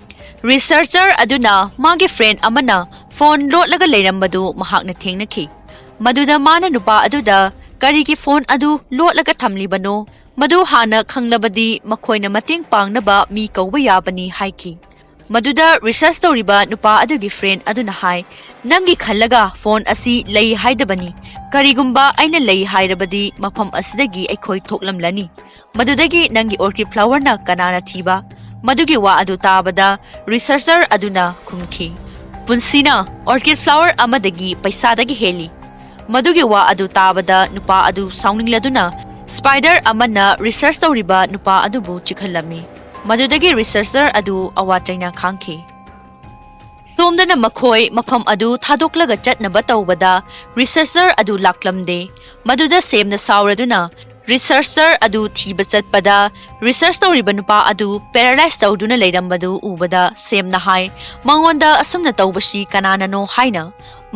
ꯔꯤꯁꯔꯆꯔ ꯑꯗꯨꯅ ꯃꯥꯒꯤ ꯐ꯭ꯔꯦꯟ ꯑꯃꯅ ꯐꯣꯟ ꯂꯣꯠꯂꯒ ꯂꯩꯔꯝꯕꯗꯨ ꯃꯍꯥꯛꯅ ꯊꯦꯡꯅꯈꯤ꯫ ꯃꯗꯨꯗ ꯃꯥꯅ ꯅꯨꯄꯥ ꯑꯗꯨꯗ ꯀꯔꯤꯒꯤ ꯐꯣꯟ ꯑꯗꯨ ꯂꯣꯠꯂꯒ ꯊꯝꯂꯤꯕꯅꯣ, ꯃꯗꯨ ꯍꯥꯟꯅ ꯈꯪꯂꯕꯗꯤ ꯃꯈꯣꯏꯅ ꯃꯇꯦꯡ ꯄꯥꯡꯅꯕ ꯃꯤ ꯀꯧꯕ ꯌꯥꯕꯅꯤ ꯍꯥꯏꯈꯤ꯫ ꯃꯗꯨꯗ ꯔꯤꯁꯔꯆ ꯇꯧꯔꯤꯕ ꯅꯨꯄꯥ ꯑꯗꯨꯒꯤ ꯐ꯭ꯔꯦꯟ ꯑꯗꯨꯅ ꯍꯥꯏ, "ꯅꯪꯒꯤ ꯈꯜꯂꯒ ꯐꯣꯟ ꯑꯁꯤ ꯂꯩ ꯍꯥꯏꯗꯕꯅꯤ꯫ ꯀꯔꯤꯒꯨꯝꯕ ꯑꯩꯅ ꯂꯩ ꯍꯥꯏꯔꯕꯗꯤ ꯃꯐꯝ ꯑꯁꯤꯗꯒꯤ ꯑꯩꯈꯣꯏ ꯊꯣꯛꯂꯝꯂꯅꯤ꯫ ꯃꯗꯨꯗꯒꯤ ꯅꯪꯒꯤ ꯑꯣꯔꯀꯤꯗ ꯐ꯭ꯂꯥꯋꯔꯅ ꯀꯅꯥꯅ ꯊꯤꯕ?" ꯃꯗꯨꯒꯤ ꯋꯥ ꯑꯗꯨ ꯇꯥꯕꯗ ꯔꯤꯁꯔꯆꯔ ꯑꯗꯨꯅ ꯈꯨꯝꯈꯤ, "ꯄꯨꯟꯁꯤꯅ ꯑꯣꯔꯀꯤꯗ ꯐ꯭ꯂꯥꯋꯔ ꯑꯃꯗꯒꯤ ꯄꯩꯁꯥꯗꯒꯤ ꯍꯦꯜꯂꯤ꯫" ꯃꯗꯨꯒꯤ ꯋꯥ ꯑꯗꯨ ꯇꯥꯕꯗ ꯅꯨꯄꯥ ꯑꯗꯨ ꯁꯥꯎꯅꯤꯡꯂꯗꯨꯅ ꯁ꯭ꯄꯥꯏꯗꯔ ꯑꯃꯅ ꯔꯤꯁꯔꯆ ꯇꯧꯔꯤꯕ ꯅꯨꯄꯥ ꯑꯗꯨꯕꯨ ꯆꯤꯛꯍꯜꯂꯝꯃꯤ꯫ ꯃꯗꯨꯗꯒꯤ ꯔꯤꯁꯔꯆꯔ ꯑꯗꯨ ꯑꯋꯥ ꯆꯩꯅꯥ ꯈꯥꯡꯈꯤ꯫ ꯁꯣꯝꯗꯅ ꯃꯈꯣꯏ ꯃꯐꯝ ꯑꯗꯨ ꯊꯥꯗꯣꯛꯂꯒ ꯆꯠꯅꯕ ꯇꯧꯕꯗ researcher ꯑꯗꯨ ꯂꯥꯛꯂꯝꯗꯦ꯫ ꯃꯗꯨꯗ ꯁꯦꯝꯅ ꯁꯥꯎꯔꯗꯨꯅ researcher ꯑꯗꯨ ꯊꯤꯕ ꯆꯠꯄꯗ research ꯇꯧꯔꯤꯕ ꯅꯨꯄꯥ ꯑꯗꯨ paralyze ꯇꯧꯗꯨꯅ ꯂꯩꯔꯝꯕꯗꯨ ꯎꯕꯗ ꯁꯦꯝꯅ ꯍꯥꯏ, "ꯃꯉꯣꯟꯗ ꯑꯁꯨꯝꯅ ꯇꯧꯕꯁꯤ ꯀꯅꯥꯅꯅꯣ?" ꯍꯥꯏꯅ꯫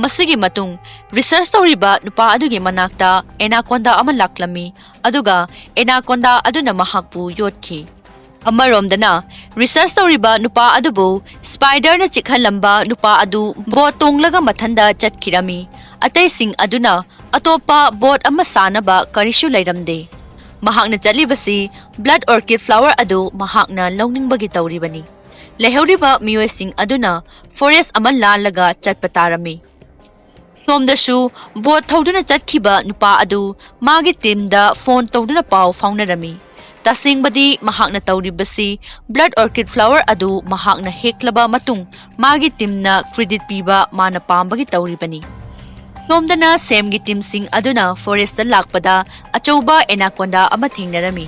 ꯃꯁꯤꯒꯤ ꯃꯇꯨꯡ research ꯇꯧꯔꯤꯕ ꯅꯨꯄꯥ ꯑꯗꯨꯒꯤ ꯃꯅꯥꯛꯇ anaconda ꯑꯃ ꯂꯥꯛꯂꯝꯃꯤ, ꯑꯗꯨꯒ anaconda ꯑꯗꯨꯅ ꯃꯍꯥꯛꯄꯨ ꯌꯣꯠꯈꯤ꯫ ꯑꯃꯔꯣꯝꯗꯅ, research ꯇꯧꯔꯤꯕ ꯅꯨꯄꯥ ꯑꯗꯨꯕꯨ spiderꯅ ꯆꯤꯛꯍꯜꯂꯝꯕ ꯅꯨꯄꯥ ꯑꯗꯨ boat ꯇꯣꯡꯂꯒ ꯃꯊꯟꯗ ꯆꯠꯈꯤꯔꯝꯃꯤ꯫ ꯑꯇꯩꯁꯤꯡ ꯑꯗꯨꯅ ꯑꯇꯣꯞꯄ boat ꯑꯃ ꯁꯥꯅꯕ ꯀꯔꯤꯁꯨ ꯂꯩꯔꯝꯗꯦ꯫ ꯃꯍꯥꯛꯅ ꯆꯠꯂꯤꯕꯁꯤ blood orchid flower ꯑꯗꯨ ꯃꯍꯥꯛꯅ ꯂꯧꯅꯤꯡꯕꯒꯤ ꯇꯧꯔꯤꯕꯅꯤ꯫ ꯂꯩꯍꯧꯔꯤꯕ ꯃꯤꯑꯣꯏꯁꯤꯡ ꯑꯗꯨꯅ forest ꯑꯃ ꯂꯥꯜꯂꯒ ꯆꯠꯄ ꯇꯥꯔꯝꯃꯤ꯫ ꯁꯣꯝꯗꯁꯨ boat ꯊꯧꯗꯨꯅ ꯆꯠꯈꯤꯕ ꯅꯨꯄꯥ ꯑꯗꯨ ꯃꯥꯒꯤ teamꯗ phone ꯇꯧꯗꯨꯅ ꯄꯥꯎ ꯐꯥꯎꯅꯔꯝꯃꯤ꯫ ꯇꯁꯦꯡꯕꯗꯤ ꯃꯍꯥꯛꯅ ꯇꯧꯔꯤꯕꯁꯤ blood orchid flower ꯑꯗꯨ ꯃꯍꯥꯛꯅ ꯍꯦꯛꯂꯕ ꯃꯇꯨꯡ ꯃꯥꯒꯤ teamꯅ credit ꯄꯤꯕ ꯃꯥꯅ ꯄꯥꯝꯕꯒꯤ ꯇꯧꯔꯤꯕꯅꯤ꯫ ꯁꯣꯝꯗꯅ ꯁꯦꯝꯒꯤ teamꯁꯤꯡ ꯑꯗꯨꯅ forestꯇ ꯂꯥꯛꯄꯗ ꯑꯆꯧꯕ anaconda ꯑꯃ ꯊꯦꯡꯅꯔꯝꯃꯤ꯫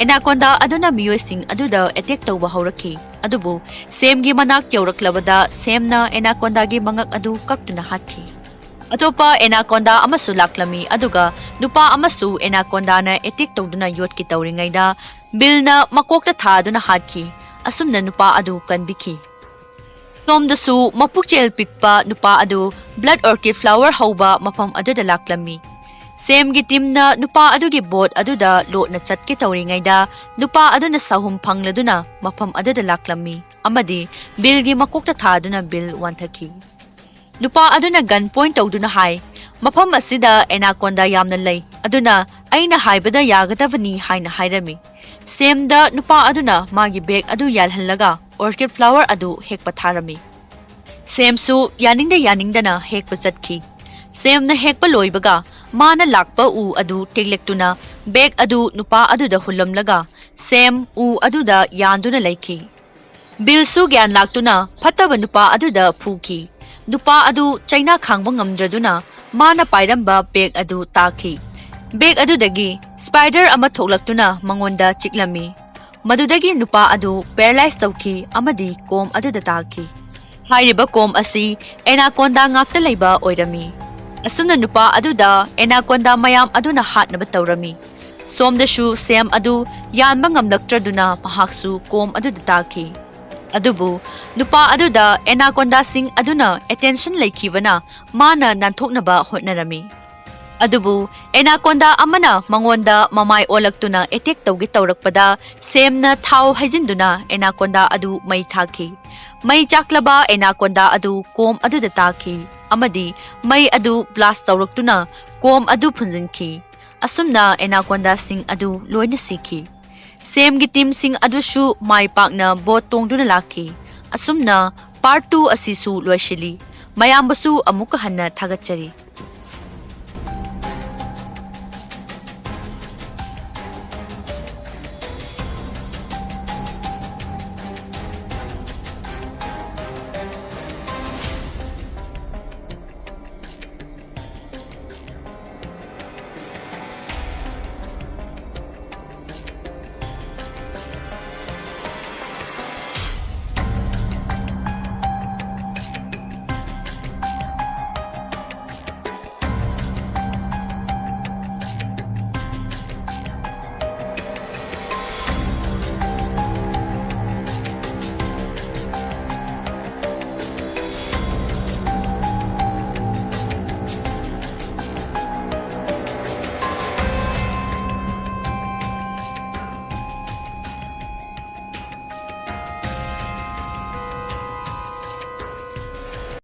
Anaconda ꯑꯗꯨꯅ ꯃꯤꯑꯣꯏꯁꯤꯡ ꯑꯗꯨꯗ attack ꯇꯧꯕ ꯍꯧꯔꯛꯈꯤ꯫ ꯑꯗꯨꯕꯨ ꯁꯦꯝꯒꯤ ꯃꯅꯥꯛ ꯌꯧꯔꯛꯂꯕꯗ ꯁꯦꯝꯅ anacondaꯒꯤ ꯃꯉꯛ ꯑꯗꯨ ꯀꯛꯇꯨꯅ ꯍꯥꯠꯈꯤ꯫ ꯑꯇꯣꯞꯄ anaconda ꯑꯃꯁꯨ ꯂꯥꯛꯂꯝꯃꯤ, ꯑꯗꯨꯒ ꯅꯨꯄꯥ ꯑꯃꯁꯨ anacondaꯅ attack ꯇꯧꯗꯨꯅ ꯌꯣꯠꯀꯦ ꯇꯧꯔꯤꯉꯩꯗ ꯕꯤꯜꯅ ꯃꯀꯣꯛꯇ ꯊꯥꯗꯨꯅ ꯍꯥꯠꯈꯤ꯫ ꯑꯁꯨꯝꯅ ꯅꯨꯄꯥ ꯑꯗꯨ ꯀꯟꯕꯤꯈꯤ꯫ ꯁꯣꯝꯗꯁꯨ ꯃꯄꯨꯛꯆꯦꯜ ꯄꯤꯛꯄ ꯅꯨꯄꯥ ꯑꯗꯨ blood orchid flower ꯍꯧꯕ ꯃꯐꯝ ꯑꯗꯨꯗ ꯂꯥꯛꯂꯝꯃꯤ꯫ ꯁꯦꯝꯒꯤ teamꯅ ꯅꯨꯄꯥ ꯑꯗꯨꯒꯤ boat ꯑꯗꯨꯗ ꯂꯣꯠꯅ ꯆꯠꯀꯦ ꯇꯧꯔꯤꯉꯩꯗ ꯅꯨꯄꯥ ꯑꯗꯨꯅ ꯁꯥꯍꯨꯝ ꯐꯪꯂꯗꯨꯅ ꯃꯐꯝ ꯑꯗꯨꯗ ꯂꯥꯛꯂꯝꯃꯤ ꯑꯃꯗꯤ ꯕꯤꯜꯒꯤ ꯃꯀꯣꯛꯇ ꯊꯥꯗꯨꯅ ꯕꯤꯜ ꯋꯥꯟꯊꯈꯤ꯫ ꯅꯨꯄꯥ ꯑꯗꯨꯅ gun point ꯇꯧꯗꯨꯅ ꯍꯥꯏ, "ꯃꯐꯝ ꯑꯁꯤꯗ anaconda ꯌꯥꯝꯅ ꯂꯩ, ꯑꯗꯨꯅ ꯑꯩꯅ ꯍꯥꯏꯕꯗ ꯌꯥꯒꯗꯕꯅꯤ" ꯍꯥꯏꯅ ꯍꯥꯏꯔꯝꯃꯤ꯫ ꯁꯦꯝꯗ ꯅꯨꯄꯥ ꯑꯗꯨꯅ ꯃꯥꯒꯤ bag ꯑꯗꯨ ꯌꯥꯜꯍꯜꯂꯒ orchid flower ꯑꯗꯨ ꯍꯦꯛꯄ ꯊꯥꯔꯝꯃꯤ꯫ ꯁꯦꯝꯁꯨ ꯌꯥꯅꯤꯡꯗ ꯌꯥꯅꯤꯡꯗꯅ ꯍꯦꯛꯄ ꯆꯠꯈꯤ꯫ ꯁꯦꯝꯅ ꯍꯦꯛꯄ ꯂꯣꯏꯕꯒ ꯃꯥꯅ ꯂꯥꯛꯄ ꯎ ꯑꯗꯨ ꯇꯦꯛꯂꯛꯇꯨꯅ bag ꯑꯗꯨ ꯅꯨꯄꯥ ꯑꯗꯨꯗ ꯍꯨꯜꯂꯝꯂꯒ ꯁꯦꯝ ꯎ ꯑꯗꯨꯗ ꯌꯥꯟꯗꯨꯅ ꯂꯩꯈꯤ꯫ ꯕꯤꯜꯁꯨ ꯒ꯭ꯌꯥꯟ ꯂꯥꯛꯇꯨꯅ ꯐꯠꯇꯕ ꯅꯨꯄꯥ ꯑꯗꯨꯗ ꯐꯨꯈꯤ꯫ ꯅꯨꯄꯥ ꯑꯗꯨ ꯆꯩꯅꯥ ꯈꯥꯡꯕ ꯉꯝꯗ꯭ꯔꯗꯨꯅ ꯃꯥꯅ ꯄꯥꯏꯔꯝꯕ bag ꯑꯗꯨ ꯇꯥꯈꯤ꯫ Bag ꯑꯗꯨꯗꯒꯤ spider ꯑꯃ ꯊꯣꯛꯂꯛꯇꯨꯅ ꯃꯉꯣꯟꯗ ꯆꯤꯛꯂꯝꯃꯤ꯫ ꯃꯗꯨꯗꯒꯤ ꯅꯨꯄꯥ ꯑꯗꯨ paralyze ꯇꯧꯈꯤ ꯑꯃꯗꯤ ꯀꯣꯝ ꯑꯗꯨꯗ ꯇꯥꯈꯤ꯫ ꯍꯥꯏꯔꯤꯕ ꯀꯣꯝ ꯑꯁꯤ ꯑꯦꯅꯥꯀꯣꯟꯗꯥ ꯉꯥꯛꯇ ꯂꯩꯕ ꯑꯣꯏꯔꯝꯃꯤ꯫ ꯑꯁꯨꯝꯅ ꯅꯨꯄꯥ ꯑꯗꯨꯗ ꯑꯦꯅꯥꯀꯣꯟꯗꯥ ꯃꯌꯥꯝ ꯑꯗꯨꯅ ꯍꯥꯠꯅꯕ ꯇꯧꯔꯝꯃꯤ꯫ ꯁꯣꯝꯗꯁꯨ ꯁꯦꯝ ꯑꯗꯨ ꯌꯥꯟꯕ ꯉꯝꯂꯛꯇ꯭ꯔꯗꯨꯅ ꯃꯍꯥꯛꯁꯨ ꯀꯣꯝ ꯑꯗꯨꯗ ꯇꯥꯈꯤ꯫ ꯑꯗꯨꯕꯨ ꯅꯨꯄꯥ ꯑꯗꯨꯗ ꯑꯦꯅꯥꯀꯣꯟꯗꯥꯁꯤꯡ ꯑꯗꯨꯅ ꯑꯦꯇꯦꯟꯁꯟ ꯂꯩꯈꯤꯕꯅ ꯃꯥꯅ ꯅꯥꯟꯊꯣꯛꯅꯕ ꯍꯣꯠꯅꯔꯝꯃꯤ꯫ ꯑꯗꯨꯕꯨ ꯑꯦꯅꯥꯀꯣꯟꯗꯥ ꯑꯃꯅ ꯃꯉꯣꯟꯗ ꯃꯃꯥꯏ ꯑꯣꯜꯂꯛꯇꯨꯅ ꯑꯦꯇꯦꯛ ꯇꯧꯒꯦ ꯇꯧꯔꯛꯄꯗ ꯁꯦꯝꯅ ꯊꯥꯎ ꯍꯩꯖꯤꯟꯗꯨꯅ ꯑꯦꯅꯥꯀꯣꯟꯗꯥ ꯑꯗꯨ ꯃꯩ ꯊꯥꯈꯤ꯫ ꯃꯩ ꯆꯥꯛꯂꯕ ꯑꯦꯅꯥꯀꯣꯟꯗꯥ ꯑꯗꯨ ꯀꯣꯝ ꯑꯗꯨꯗ ꯇꯥꯈꯤ ꯑꯃꯗꯤ ꯃꯩ ꯑꯗꯨ ꯕ꯭ꯂꯥꯁ ꯇꯧꯔꯛꯇꯨꯅ ꯀꯣꯝ ꯑꯗꯨ ꯐꯨꯟꯖꯤꯟꯈꯤ꯫ ꯑꯁꯨꯝꯅ ꯑꯦꯅꯥꯀꯣꯟꯗꯥꯁꯤꯡ ꯑꯗꯨ ꯂꯣꯏꯅ ꯁꯤꯈꯤ꯫ ꯁꯦꯝꯒꯤ ꯇꯤꯝꯁꯤꯡ ꯑꯗꯨꯁꯨ ꯃꯥꯏ ꯄꯥꯛꯅ ꯕꯣꯠ ꯇꯣꯡꯗꯨꯅ ꯂꯥꯛꯈꯤ꯫ ꯑꯁꯨꯝꯅ ꯄꯥꯔꯠ ꯇꯨ ꯑꯁꯤꯁꯨ ꯂꯣꯏꯁꯤꯜꯂꯤ꯫ ꯃꯌꯥꯝꯕꯨꯁꯨ ꯑꯃꯨꯛꯀ ꯍꯟꯅ ꯊꯥꯒꯠꯆꯔꯤ꯫